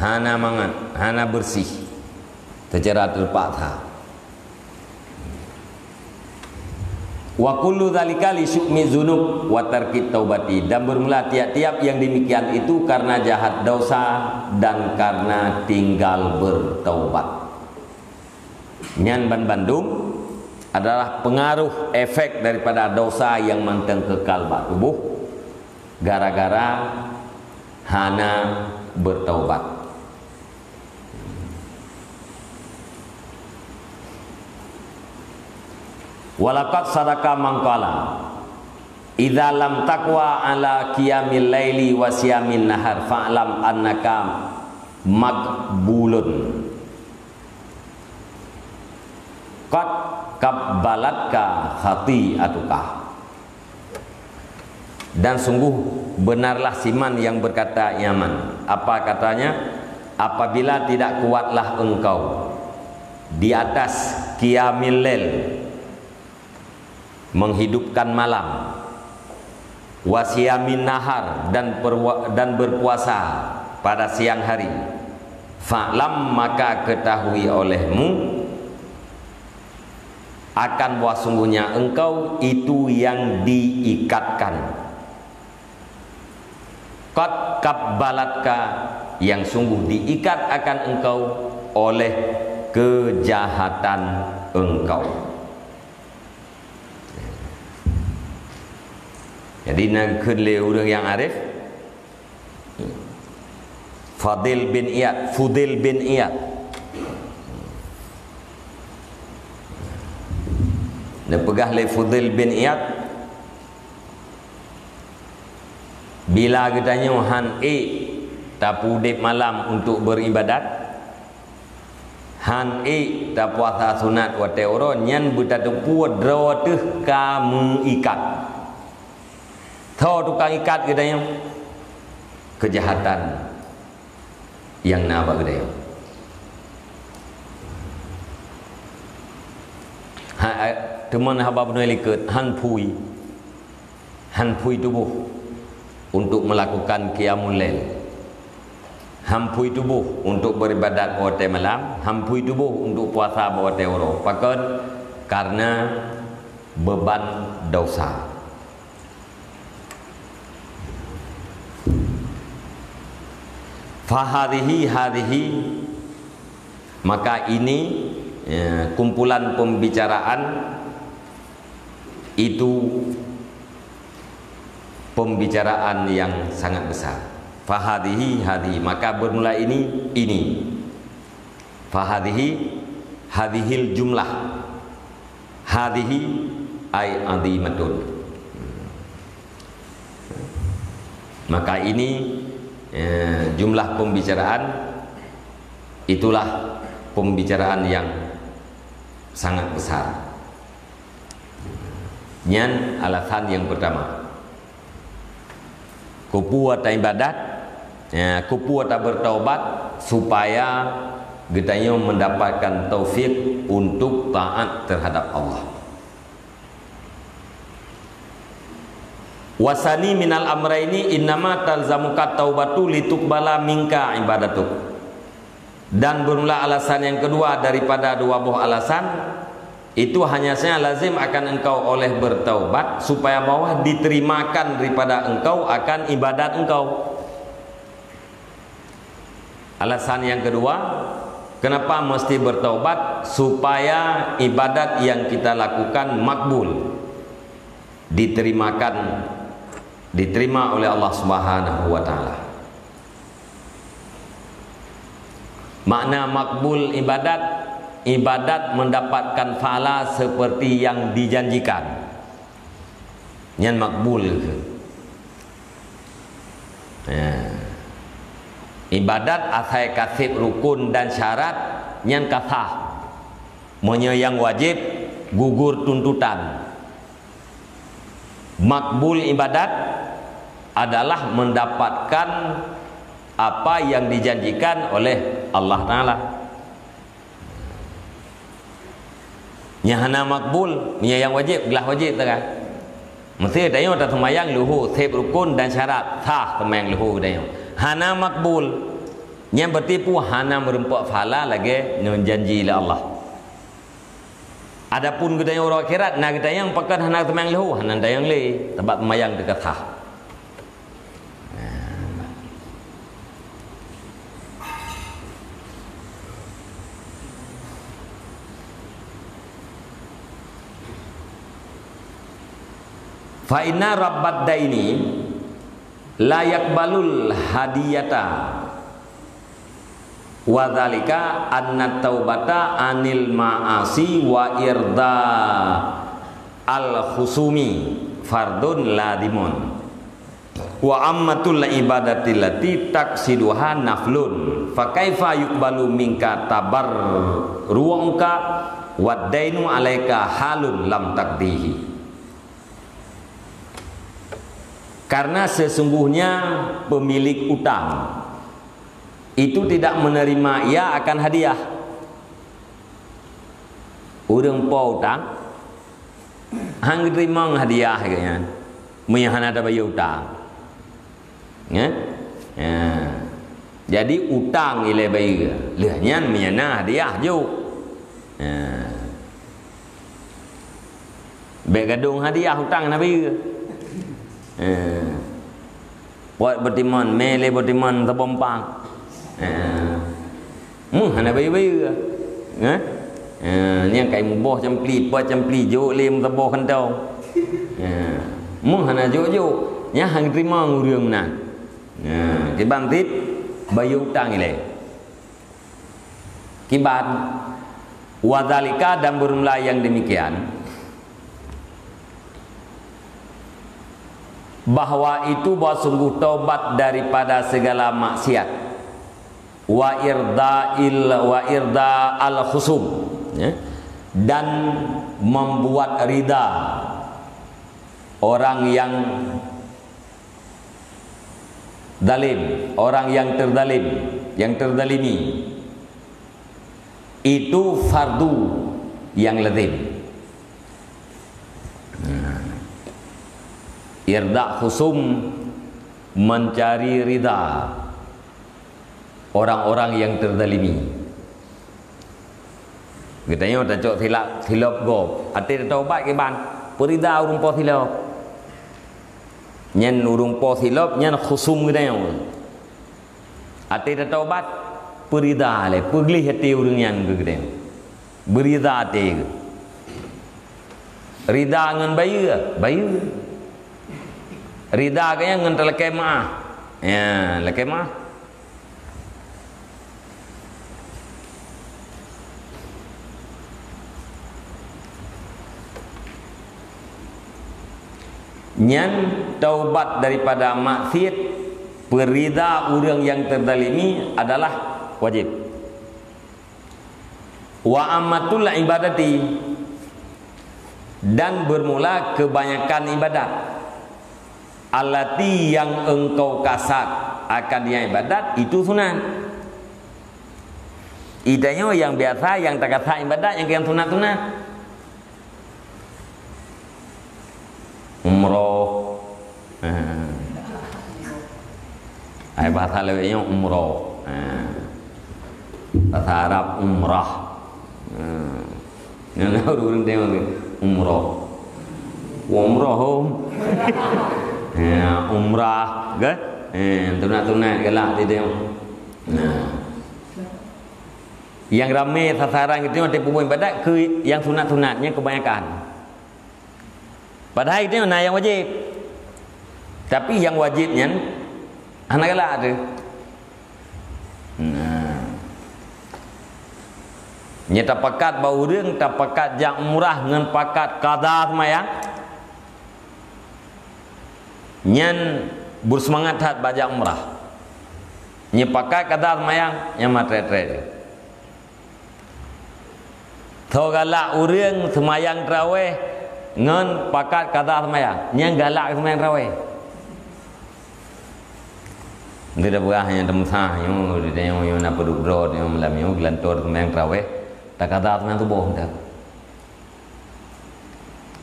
hana mangat, hana bersih. Secara terpaksa. Wa kullu dzalika li syu'mi dzunub wa tarkit taubati, dan bermula tiap-tiap yang demikian itu karena jahat dosa dan karena tinggal bertaubat. Nyan banbandum adalah pengaruh efek daripada dosa yang mantong kekal bak tuboh gara-gara hana bertaubat. Walaqad sadaqa man qala, "Idza lam taqwa ala qiyamil laili wa siyamin nahar, fa'lam annaka maqbulun. Qad qabbalatka khati'atuka." Dan sungguh benarlah siman yang berkata Yaman. Apa katanya? "Apabila tidak kuatlah engkau di atas qiyamil lail, menghidupkan malam, wa siyamin nahar, dan perwa-, dan berpuasa pada siang hari, fa'lam, maka ketahui olehmu akan bahwa sungguhnya engkau itu yang diikatkan. Qad qabbalatka, yang sungguh diikat akan engkau oleh kejahatan engkau." Jadi, na geukheun lé ureuëng nyang arif, Fadil bin Iyad, Fudil bin Iyad. Neupeugah lé Fudil bin Iyad, bila geutanyoe han ék tapeudeb malam untuk beuribadat, han ék tapuasa sunat watée uroe, nyan beutateupeue droe teuh ka meuikat. Tho tukang ikat geutanyoe? Keujahatan nyang na bak geutanyoe. Ha, eh, teuma haba bunoe likot, han phui. Han phui tuboh untuk melakukan qiyamul lail. Han phui tuboh untuk beribadat watée malam, han phui tuboh untuk puasa watée uroe. Pakon? Karena beban dosa. Fahadhihi, hadhihi, maka ini, ya, kumpulan pembicaraan itu pembicaraan yang sangat besar. Fahadhihi, hadhihi, maka bermula ini, ini. Fahadhihi, hadhihil jumlah. Hadhihi ay adhimatun. Maka ini, eh, jumlah pembicaraan, itulah pembicaraan yang sangat besar. Nyan alasan yang pertama. Keupeue taibadat, ya, keupeue tabertaubat, supaya geutanyoe mendapatkan taufik untuk taat terhadap Allah. Wasani minal amraini innama talzamuka taubatu lituqbala minka ibadatuk. Dan bermula alasan yang kedua daripada dua boh alasan, itu hanya saja lazim akan engkau oleh bertaubat, supaya bahwa diterimakan daripada engkau akan ibadat engkau. Alasan yang kedua, kenapa mesti bertaubat? Supaya ibadat yang kita lakukan makbul, diterimakan, diterima oleh Allah Subhanahu wa Taala. Makna makbul ibadat, ibadat mendapatkan pahala seperti yang dijanjikan. Nyan makbul. Ya. Ibadat asai ka seb rukun dan syarat, nyan ka sah. Meunyoe nyang wajéb gugur tuntutan. Makbul ibadat adalah mendapatkan apa yang dijanjikan oleh Allah Taala. Nyang hana makbul, meunyoe nyang wajéb, glah wajéb teuka. Meusti tanyoe taseumayang leuhô, seb rukun dan syarat, sah seumayang leuhô tanyoe. Hana makbul, nyan berarti peue? Hana meurumpok pahala lagée nyang janji lé Allah. Adapun geutanyoe uroe akhirat, na geutanyoe pakon hana teumayang leuhô, hana teumayang lé, sabab teumayang teuka sah. Fa inna rabbad daini la yaqbalul hadiyata. Wa dzalika anna taubata anil ma'asi wa irda al khusumi fardun lazimun. Wa ammatul ibadati lati taksiduha naflun. Fa kaifa yuqbalu minka tabarru'uka wad dainu alaika halun lam takdihi. Karena sesungguhnya pemilik utang itu tidak menerima ia akan hadiah. Ureuëng po utang, han geuteurimong hadiah geuh nyan, meunyoe hana tabayeue utang. Ya? Ya. Jadi, utang ilée bayeue. Lheueh nyan meunyoe na hadiah jok. Ya. Bék gadong hadiah utang na bayeue. Eh. Pot beutimon, mé lé beutimon saboh pang. Eh. Meuh hana bayeue-bayeue. Eh? Eh, nyang kai muboh campli, pot campli jok lé meusaboh kantong. Eh. Meuh hana jok-jok, nyan han teurimong ureuëng meunan. Nah, kiban cit bayeue utang ilée. Kiban, wa dzalika, dan bermula yang demikian, bahwa itu bahwa sungguh taubat daripada segala maksiat, wa irda'il, wa irda'al khusum, ya, dan membuat ridha orang yang zalim, orang yang terzalim, yang terzalimi, itu fardu yang lazim. Nah, irda khusum, mencari ridha orang-orang yang terzalimi. Geutanyoe tacok silap, silop gob. Até tataubat kiban, peurida ureuëng po silop. Nyan ureuëng po silop, nyan khusum geutanyoe. Até tataubat, peurida lé, peugleh até ureuëng nyan keu geutanyoe. Beurida até geuh. Rida ngon bayeue, bayeue. Rida geuh nyan ngon talakée meuah. Ya, lakée meuah. Nyan taubat daripada maksiat, peurida ureuëng nyang teuzalimi adalah wajéb. Wa ammatul ibadati, dan bermula kebanyakan ibadat. Allati, yang engkau kasat akan dia ibadat, itu sunat. Itanyoe nyang biasa, nyang takasat ibadat, nyang, nyang sunat-sunat. Umroh. Ha. Ai bahasa lewat nyoe umroh. Ha. Bahasa Arab umrah. Ha. Nyan ureuëng tengok umroh. Umroh, um. Ya, umrah, kan? Eh, sunat-sunat galak di tengok. Nah. Nyang ramé sasaran geutanyoe ateueh peubuet ibadat keu nyang sunat-sunat, nyang kebanyakan. Padahai geutanyoe na nyang wajéb. Tapi nyang wajéb nyan hana galak teuh. Nah. Nyoe tapakat bak ureuëng, tapakat jak umrah ngon pakat kada seumayang. Nyan beuseumangat that bak jak umrah. Nyoe pakat kada seumayang, nyan matrét-trét. Tho galak ureuëng seumayang tarawéh ngon pakat kada seumayang, nyan galak seumayang tarawéh. Nyoe tapeugah nyang teumeusa, nyoe, nyoe, nyoe na peuduek droe, nyoe malam nyoe geulantoe seumayang tarawéh, takada seumayang suboh mantong.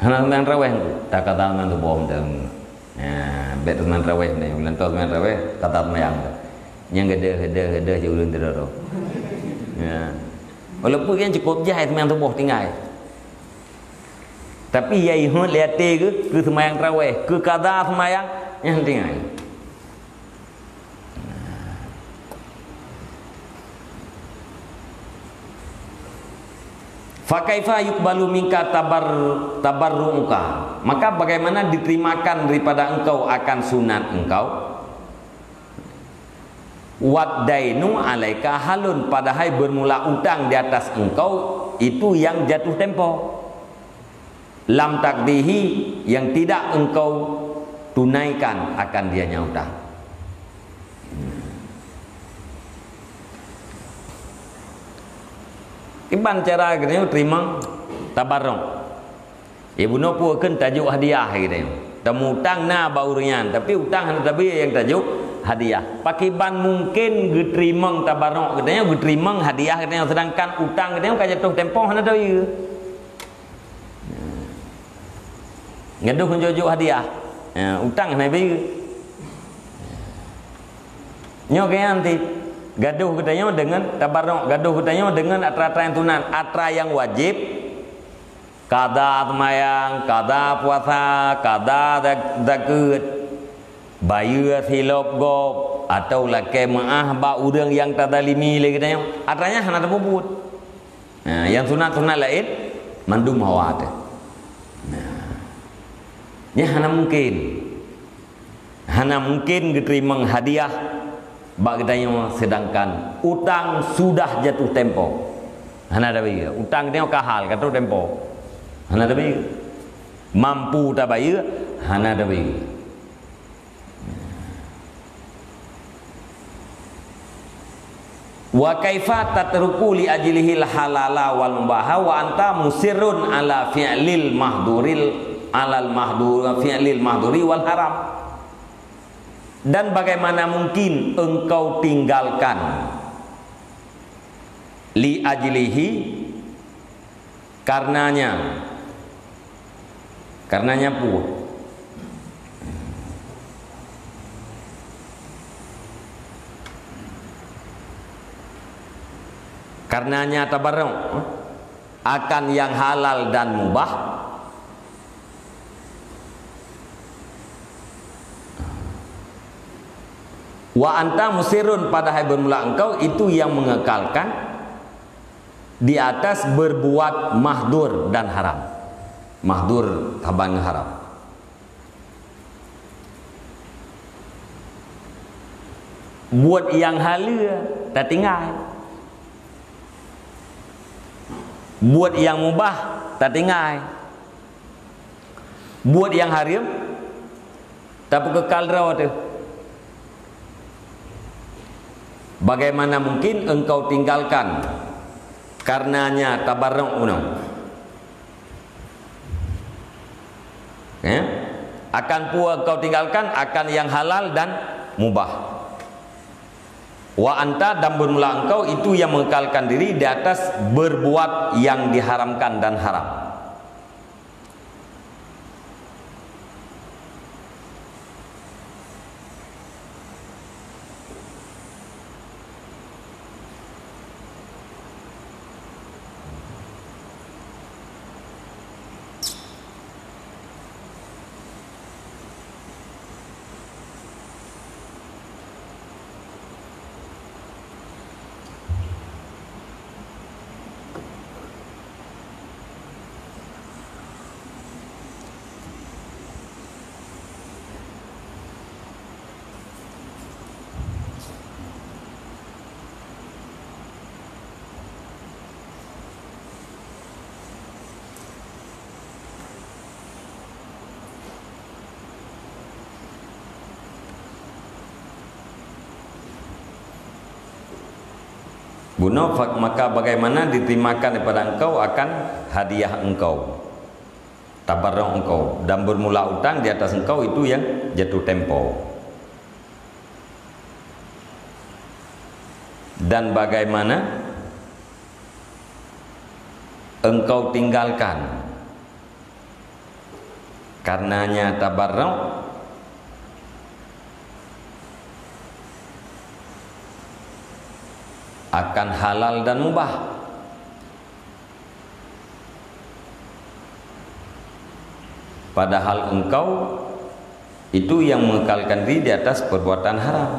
Hana seumayang tarawéh, takada seumayang suboh mantong. Ya, bék seumayang tarawéh, nyoe geulantoe seumayang tarawéh, kada seumayang. Nyang gadeuh, gadeuh, gadeuh, cit ureuëng teudoro. Ya. Walaupun nyan cukôp jai seumayang suboh tinggai. Tapi ya ihot lé até geuh, keu seumayang tarawéh, keu kada seumayang, nyan tinggai. Fa kaifa yuqbalu minka tabar-, tabarru'uka? Maka bagaimana diterimakan daripada engkau akan sunat engkau? Wad dainu alaika halun, padahai bermula utang di atas engkau itu yang jatuh tempo. Lam taqdihi, yang tidak engkau tunaikan akan dia nyan utang. Kiban cara geutanyoe teurimong tabarruk. Ya, bunoe peue kheun tajok hadiah geutanyoe. Tamutang na bak ureuëng nyan, tapi utang hana tabri nyang tajok hadiah. Pakiban mungken geuteurimong tabarruk geutanyoe, geuteurimong hadiah geutanyoe, sedangkan utang geutanyoe ka jatuh tempo hana tabri. Gadoh jok-jok hadiah. Ya, utang hana tabri. Nyoe geutanyoe ti gadoh geutanyoe deungon tabarruk, gadoh geutanyoe deungon atra-atra nyang sunat, atra nyang wajéb. Kada seumayang, kada puasa, kada zak-, zakeuet, bayeue silop gob, atawa lakée meuáh bak ureuëng nyang tazalimi lé geutanyoe, atra nyan hana tapeubuet. Nah, nyang sunat-sunat laén, mandum hawa teuh. Nah. Nyan hana mungkin. Hana mungkin geuteurimong hadiah bak geutanyoe, seudangkan utang sudah jatuh tempo. Hana tabayeue. Utang geutanyoe ka hal, ka troh tempo. Hana tabayeue. Mampu tabayeue, hana tabayeue. Wa kaifa tatruku li ajlihil halala wal mubaha wa anta musirrun ala fi'lil mahduril, alal mahdur, fi'lil mahduri wal haram. Dan bagaimana mungkin engkau tinggalkan li ajlihi, karenanya, karenanya peue? Karenanya tabarok akan nyang halal dan mubah. Wa anta musirrun, padahai bermula engkau itu yang mengekalkan di atas berbuat mahdur dan haram. Mahdur saban ngon haram. Buet nyang haleue tatinggai. Buet nyang mubah tatinggai. Buet nyang hareuem tapeukekal droe teuh. Bagaimana mungkin engkau tinggalkan karenanya tabarok unoe? Ya? Akan peue engkau tinggalkan? Akan nyang halal dan mubah. Wa anta, dan bermula engkau itu yang mengekalkan diri di atas berbuat yang diharamkan dan haram. Bunoe, fa-, maka bagaimana diterimakan daripada engkau akan hadiah engkau, tabarok engkau, dan bermula utang di atas engkau itu yang jatuh tempo. Dan bagaimana engkau tinggalkan karenanya tabarok akan halal dan mubah. Padahal engkau itu yang mengekalkan diri di atas perbuatan haram.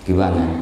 Kiban, eh?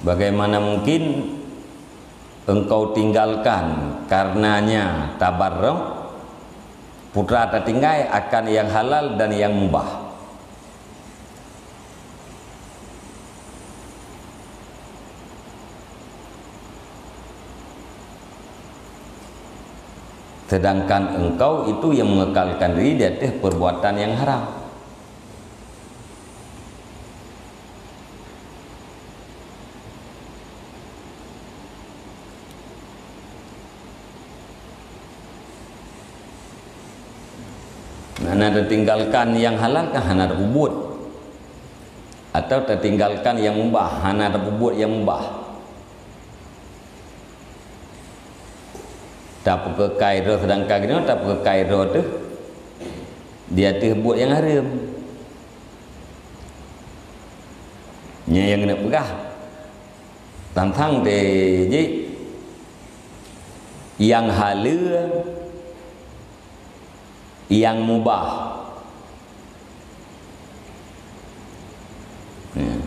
Bagaimana mungkin engkau tinggalkan karenanya tabarruk, putra tatinggai akan yang halal dan yang mubah? Sedangkan engkau itu yang mengekalkan diri di atas perbuatan yang haram. Nah, na tatinggalkan nyang halal kan hana tapeubuet. Atau tatinggalkan nyang mubah, hana tapeubuet nyang mubah. Tapeukeukai droe, sedangkan keunoe tapeukeukai droe teuh di ateueh buet nyang hareuem. Nyan nyang keuneuk peugah. Tantang teuh jih nyang haleue, nyang mubah. Hmm.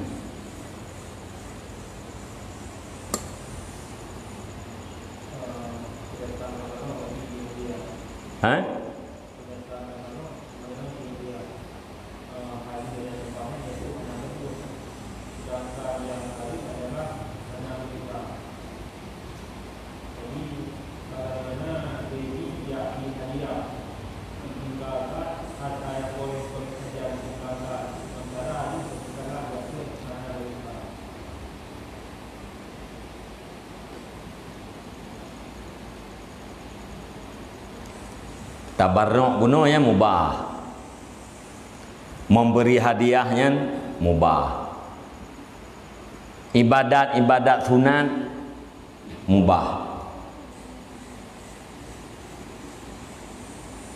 Ha? Tabarruk bunoe nyan mubah. Memberi hadiah nyan mubah. Ibadat-ibadat sunat mubah.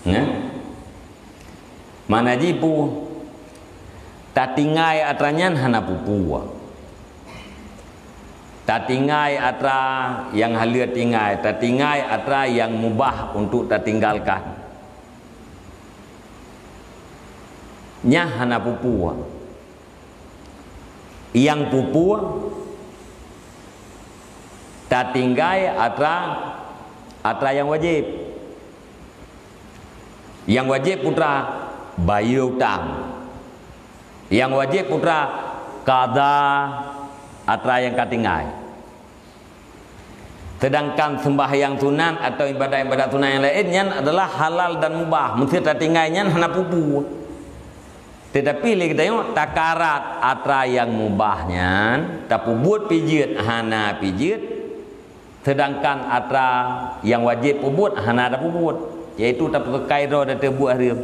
Nah, mana jih peue? Tatinggai atra nyan hana peue-peue. Tatinggai atra nyang haleue tinggai, tatinggai atra nyang mubah untuk tatinggalkan. Nyan hana peue-peue. Nyang peue-peue, tatinggai atra, atra nyang wajéb. Nyang wajéb peue atra, bayeue utang. Nyang wajéb peue atra, qadha atra nyang ka tinggai. Sedangkan sembahyang sunat atau ibadat-ibadat sunat nyang laén nyan adalah halal dan mubah. Meusé tatinggai nyan hana peue-peue. Tetapi lé geutanyoe takarat atra nyang mubah nyan, tapeubuet pih jeuet hana pih jeuet, sedangkan atra nyang wajéb peubuet hana tapeubuet, yaitu tapeukeukai droe di ateueh buet hareuem.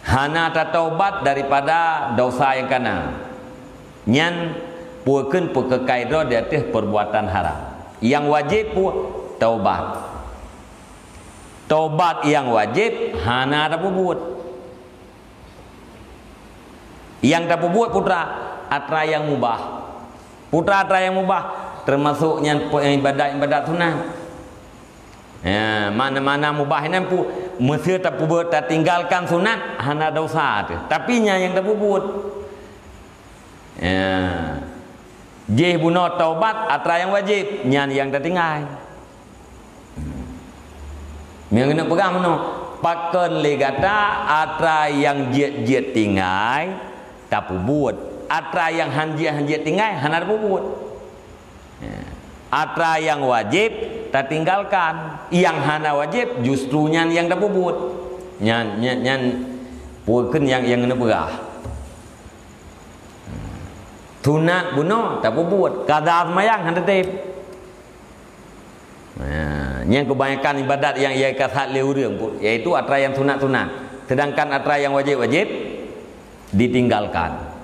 Hana tataubat daripada dosa nyang kana. Nyan peue kheun peukeukai droe di ateueh perbuatan haram. Nyang wajéb peue? Taubat. Taubat nyang wajéb hana tapeubuet. Nyang tapeubuet peue atra? Atra nyang mubah. Peue atra atra nyang mubah? Teumasok nyan pe-, ibadat-ibadat sunat. Ya, mana-mana mubah nyan peue, meusé tapeubuet, tatinggalkan sunat, hana dosa teuh. Tapi nyan nyang tapeubuet. Ya. Jih bunoe taubat atra nyang wajéb, nyan nyang tatinggai. Nyang keuneuk peugah meunoe, pakon lé gata atra nyang jeuet-jeuet tinggai tapeubuet, atra nyang han jeuet-han jeuet tinggai hana tapeubuet. Ya. Atra nyang wajéb tatinggalkan, nyang hana wajéb justru nyan nyang tapeubuet. Nyan, nyan, nyan peue kheun nyang, nyang keuneuk peugah. Sunat bunoe tapeubuet, qadha seumayang hana teutab. Nah, nyang keubanyakan ibadat nyang ia kasat lé ureuëng, yaitu atra nyang sunat-sunat, sedangkan atra nyang wajéb-wajéb ditinggalkan.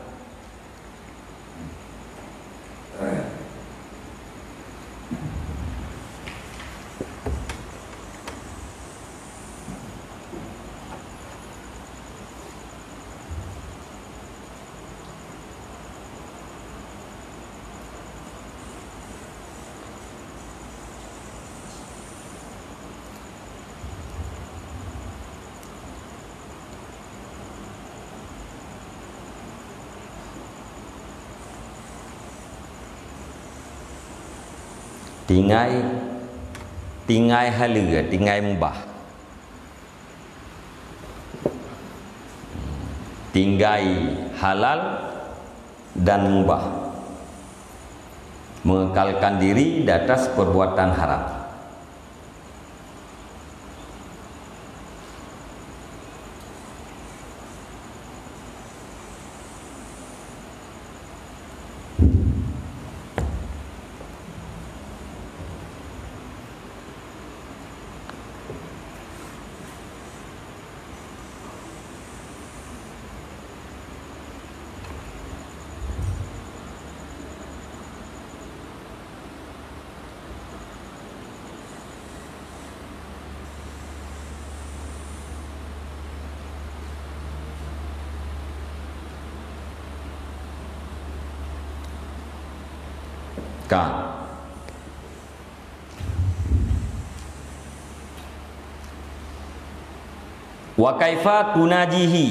Tinggai, tinggai haleue, tinggai mubah. Tinggai halal dan mubah. Mengekalkan diri di atas perbuatan haram. Ka. Wa kaifa tunajihi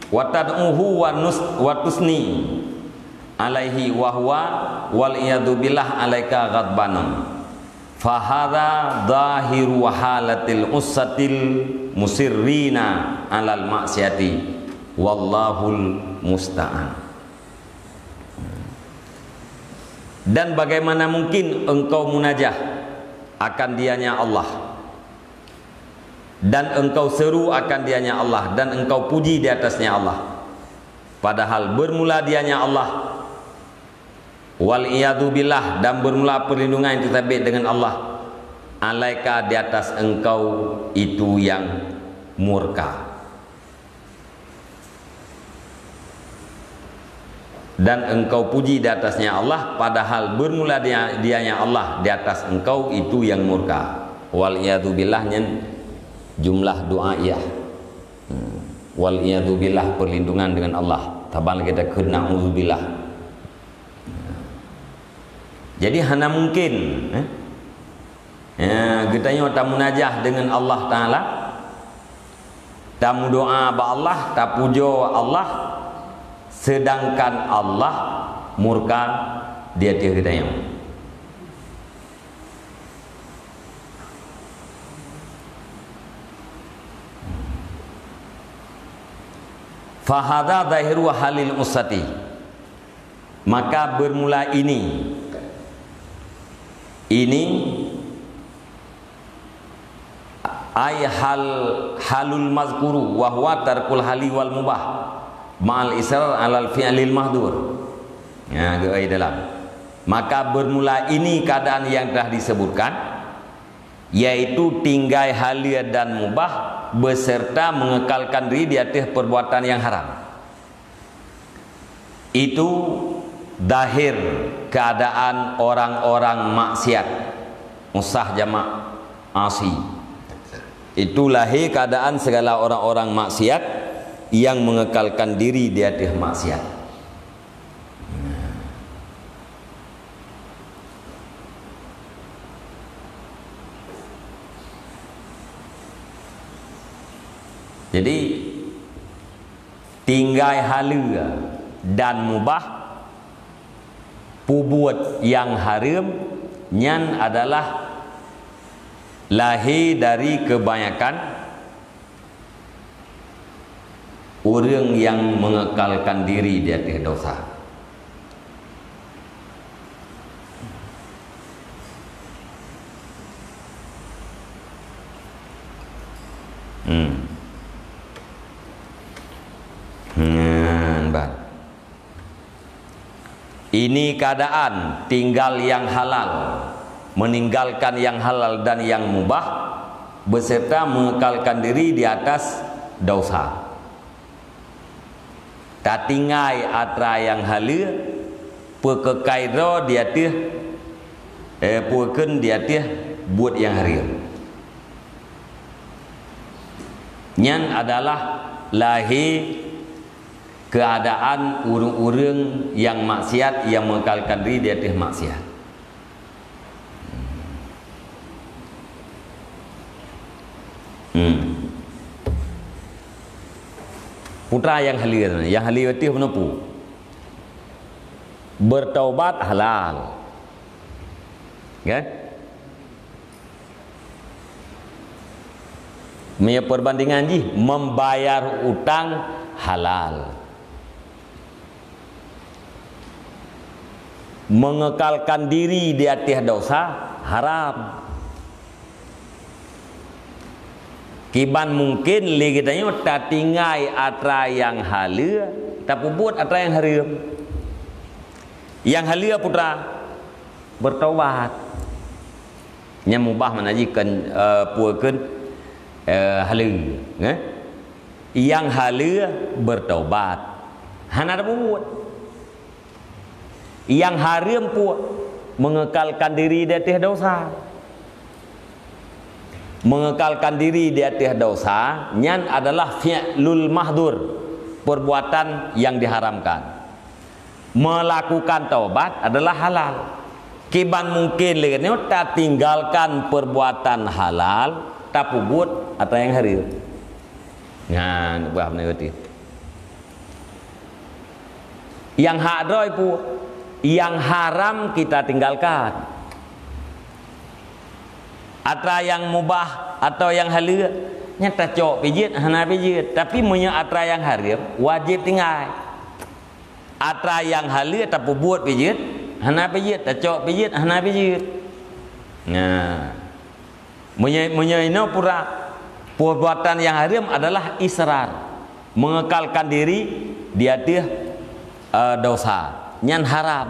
wa tad'uhu wa nus-, wa tusni alaihi wa huwa wal iyadu billah alaika ghadbanun. Fahadha zahiru halatil ussatil musirrina alal maksiati. Wallahul musta'an. Dan bagaimana mungkin engkau munajah akan Dianya Allah, dan engkau seru akan Dianya Allah, dan engkau puji di atasnya Allah, padahal bermula Dianya Allah, wal iyadu billah, dan bermula perlindungan yang tersabit dengan Allah, alaika, di atas engkau itu yang murka. Dan engkau puji di atasnya Allah, padahal bermula dia, dianya Allah di atas engkau itu yang murka. Wal iyadu billah nyan jumlah doa iyah. Hmm. Wal iyadu billah, perlindungan dengan Allah. Taban kita kheun na'udzubillah. Jadi hana mungkin, eh? Ya, geutanyoe tamunajah dengan Allah Taala, tamudoa bak Allah, tapujoe Allah, sedangkan Allah murka di ateueh geutanyoe. Fahadha zahiru halil usati. Maka bermula ini, ini ai hal, halul mazkuru wa huwa tarkul hali wal mubah ma'al israr alal fi'lil mahdur. Ya, geuai dalam. Maka bermula ini keadaan yang telah disebutkan, yaitu tinggai haleue dan mubah beserta mengekalkan diri di ateueh perbuatan yang haram. Itu zahir keadaan orang-orang maksiat. Usah jamak asi. Itu lahé keadaan segala orang-orang maksiat yang mengekalkan diri di ateueh maksiat. Jadi, tinggai haleue dan mubah, pubuet nyang hareuem, nyan adalah lahé dari keubanyakan ureuëng nyang mengekalkan diri di ateueh dosa. Hmm. Nyan ban. Ini keadaan tinggal yang halal, meninggalkan yang halal dan yang mubah, beserta mengekalkan diri di atas dosa. Tatinggai atra nyang haleue, peukeukai droe di ateueh, eh, peukeukai di ateueh buet nyang hareuem. Nyan adalah lahé keadaan ureuëng-ureuëng nyang maksiat, nyang mengekalkan diri di ateueh maksiat. Hmm. Putra nyang haleue, nyang haleue ateueh meunoe peue? Bertaubat halal. Kan? Meunyoe perbandingan jih, membayar utang halal. Mengekalkan diri di ateueh dosa haram. Kiban mungken lé geutanyoe tatinggai atra nyang haleue, tapeubuet atra nyang hareuem. Nyang haleue peue atra? Bertobat. Nyang mubah mana jih kan, eh, peue kheun, eh, haleue, eh? Nyang haleue bertobat. Hana tapeubuet. Nyang hareuem peue? Mengekalkan diri di ateueh dosa. Mengekalkan diri di ateueh dosa, nyan adalah fi'lul mahdzur, perbuatan yang diharamkan. Melakukan taubat adalah halal. Kiban mungken lé geutanyoe tatinggalkan perbuatan halal, tapeubuet atra nyang hareuem. Nyan, bah, beuna beutôi. Nyang hak droe peue? Nyang haram kita tinggalkan. Atra nyang mubah atau nyang haleue, nyan tacok pih jeuet, hana pih jeuet. Tapi meunyoe atra nyang hareuem, wajéb tinggai. Atra nyang haleue tapeubuet pih jeuet, hana pih jeuet, tacok pih jeuet, hana pih jeuet. Nah, meunyoe, meunyoe inoe peue atra, perbuatan nyang hareuem adalah israr, mengekalkan diri di ateueh, eh, dosa. Nyan haram.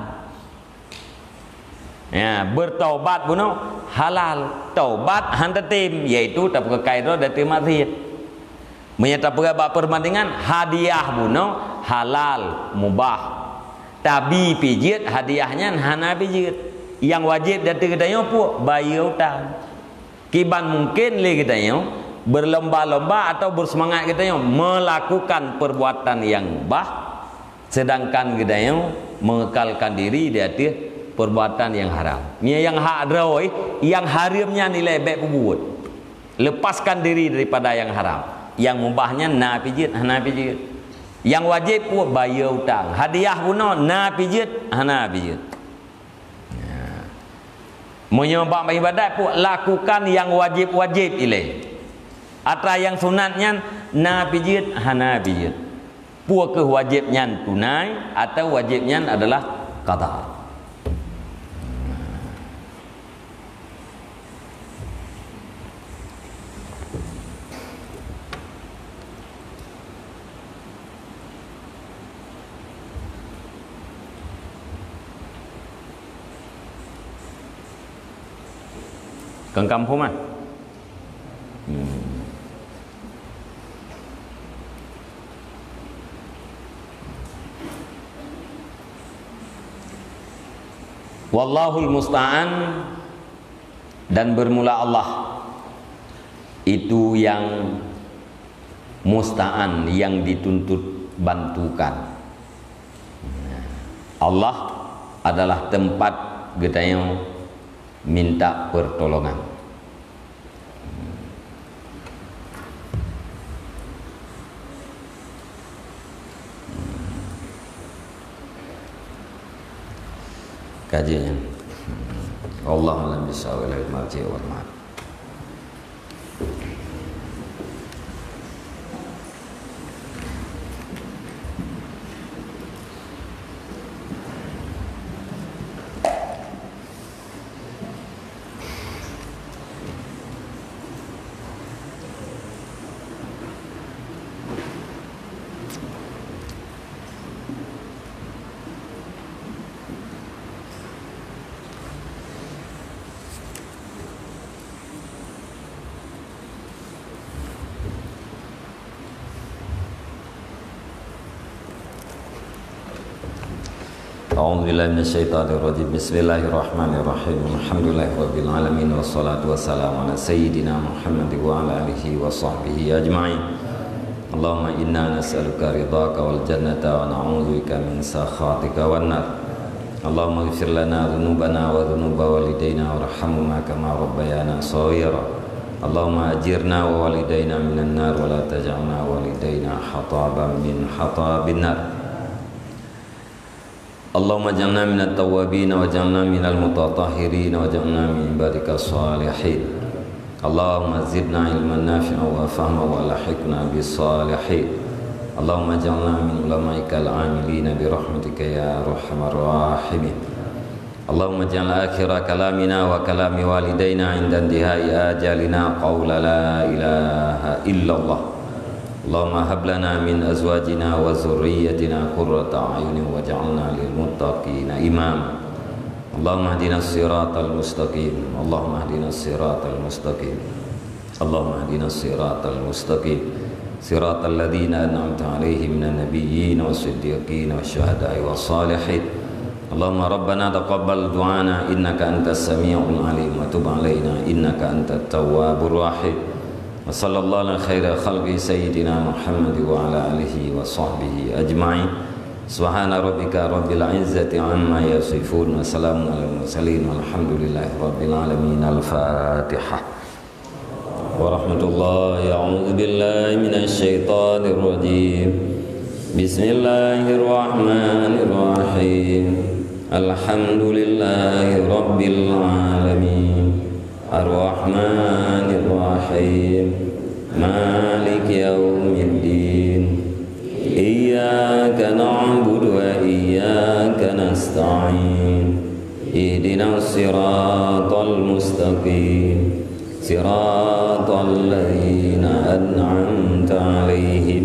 Ya, bertaubat bunoe halal. Taubat han tatem, yaitu tapeukakai droe dari maksiat. Meunyoe tapeugah bak perbandingan, hadiah bunoe halal, mubah. Tabi pih jeuet, hadiah nyan hana pih jeuet. Nyang wajéb di ateueh geutanyoe peue? Bayeue utang. Kiban mungken lé geutanyoe berlomba-lomba atau berseumangat geutanyoe melakukan perbuatan nyang mubah, sedangkan geutanyoe mengekalkan diri di ateueh perbuatan nyang haram. Nyan nyang hak droe, nyang hareuem nyan ilée bék peubuet. Lepaskan diri daripada nyang haram. Nyang mubah nyan na pih jeuet, hana pih jeuet. Nyang wajéb peue? Bayeue utang. Hadiah bunoe na pih jeuet, hana pih jeuet. Ya. Meunyoe bak ibadat peue? Lakukan nyang wajéb-wajéb ilée. Atra nyang sunat nyan na pih jeuet, hana pih jeuet. Peue keuh wajéb nyan tunai atau wajéb nyan adalah qada? Kang kampung ah. Hmm. Wallahul musta'an, dan bermula Allah. Itu yang musta'an, yang dituntut bantukan. Allah adalah tempat geutanyoe minta pertolongan. Kaji nyan. Wallahu a'lam bissawab. Ilaihi marji' wal ma'ab. أعوذ بالله من الشيطان الرجيم. بسم الله الرحمن الرحيم. الحمد لله رب العالمين، والصلاة والسلام على سيدنا محمد وعلى آله وصحبه أجمعين. اللهم إنا نسألك رضاك والجنة ونعوذ بك من سخطك والنار. اللهم اغفر لنا ذنوبنا وذنوب والدينا وارحمهما كما ربيانا صغيرا. اللهم أجرنا ووالدينا من النار ولا تجعلنا ووالدينا حطبا من حطب النار. اللهم اجعلنا من التوابين واجعلنا من المتطهرين واجعلنا من عبادك الصالحين. اللهم زدنا علما نافعا وفهما وألحقنا بالصالحين. اللهم اجعلنا من علمائك العاملين برحمتك يا أرحم الراحمين. اللهم اجعل آخر كلامنا وكلام والدينا عند انتهاء آجالنا قول لا إله إلا الله. اللهم هب لنا من أزواجنا وذريتنا قرة أعين واجعلنا للمتقين إماما. اللهم اهدنا الصراط المستقيم. اللهم اهدنا الصراط المستقيم. اللهم اهدنا الصراط المستقيم. صراط الذين أنعمت عليهم من النبيين والصديقين والشهداء والصالحين. اللهم ربنا تقبل دعانا إنك أنت السميع العليم وتب علينا إنك أنت التواب الرحيم. وصلى الله على خير خلقه سيدنا محمد وعلى آله وصحبه أجمعين. سبحان ربك رب العزة عما يصفون وسلام على المرسلين والحمد لله رب العالمين. الفاتحة. ورحمة الله. أعوذ بالله من الشيطان الرجيم. بسم الله الرحمن الرحيم. الحمد لله رب العالمين. الرحمن الرحيم. مالك يوم الدين. إياك نعبد وإياك نستعين. اهدنا الصراط المستقيم. صراط الذين أنعمت عليهم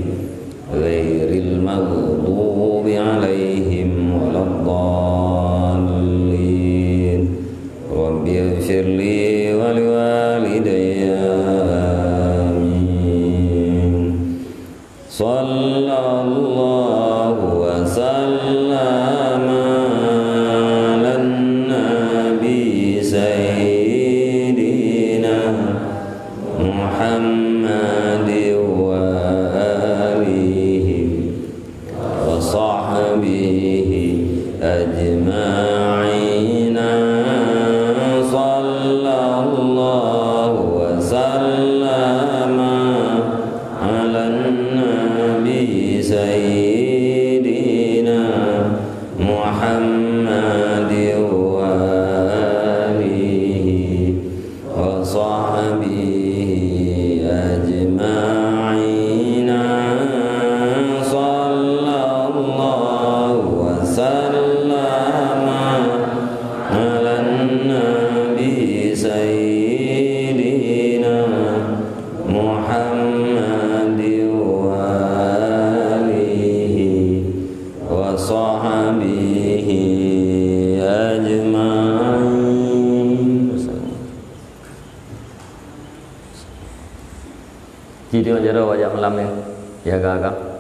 غير المغضوب عليهم ولا الضالين. رب اغفر لي ولوالدي. آمين. صلى الله وسلم على النبي سيدنا محمد وآله وصحبه أجمعين. صلى الله وسلم على النبي سيدنا محمد وآله وصحبه أجمعين. صلى الله وسلم على النبي سيدنا محمد وآله وصحبه أجمعين. Ci teungoh jaroe wajak malam nyoe, ya, ka, ka.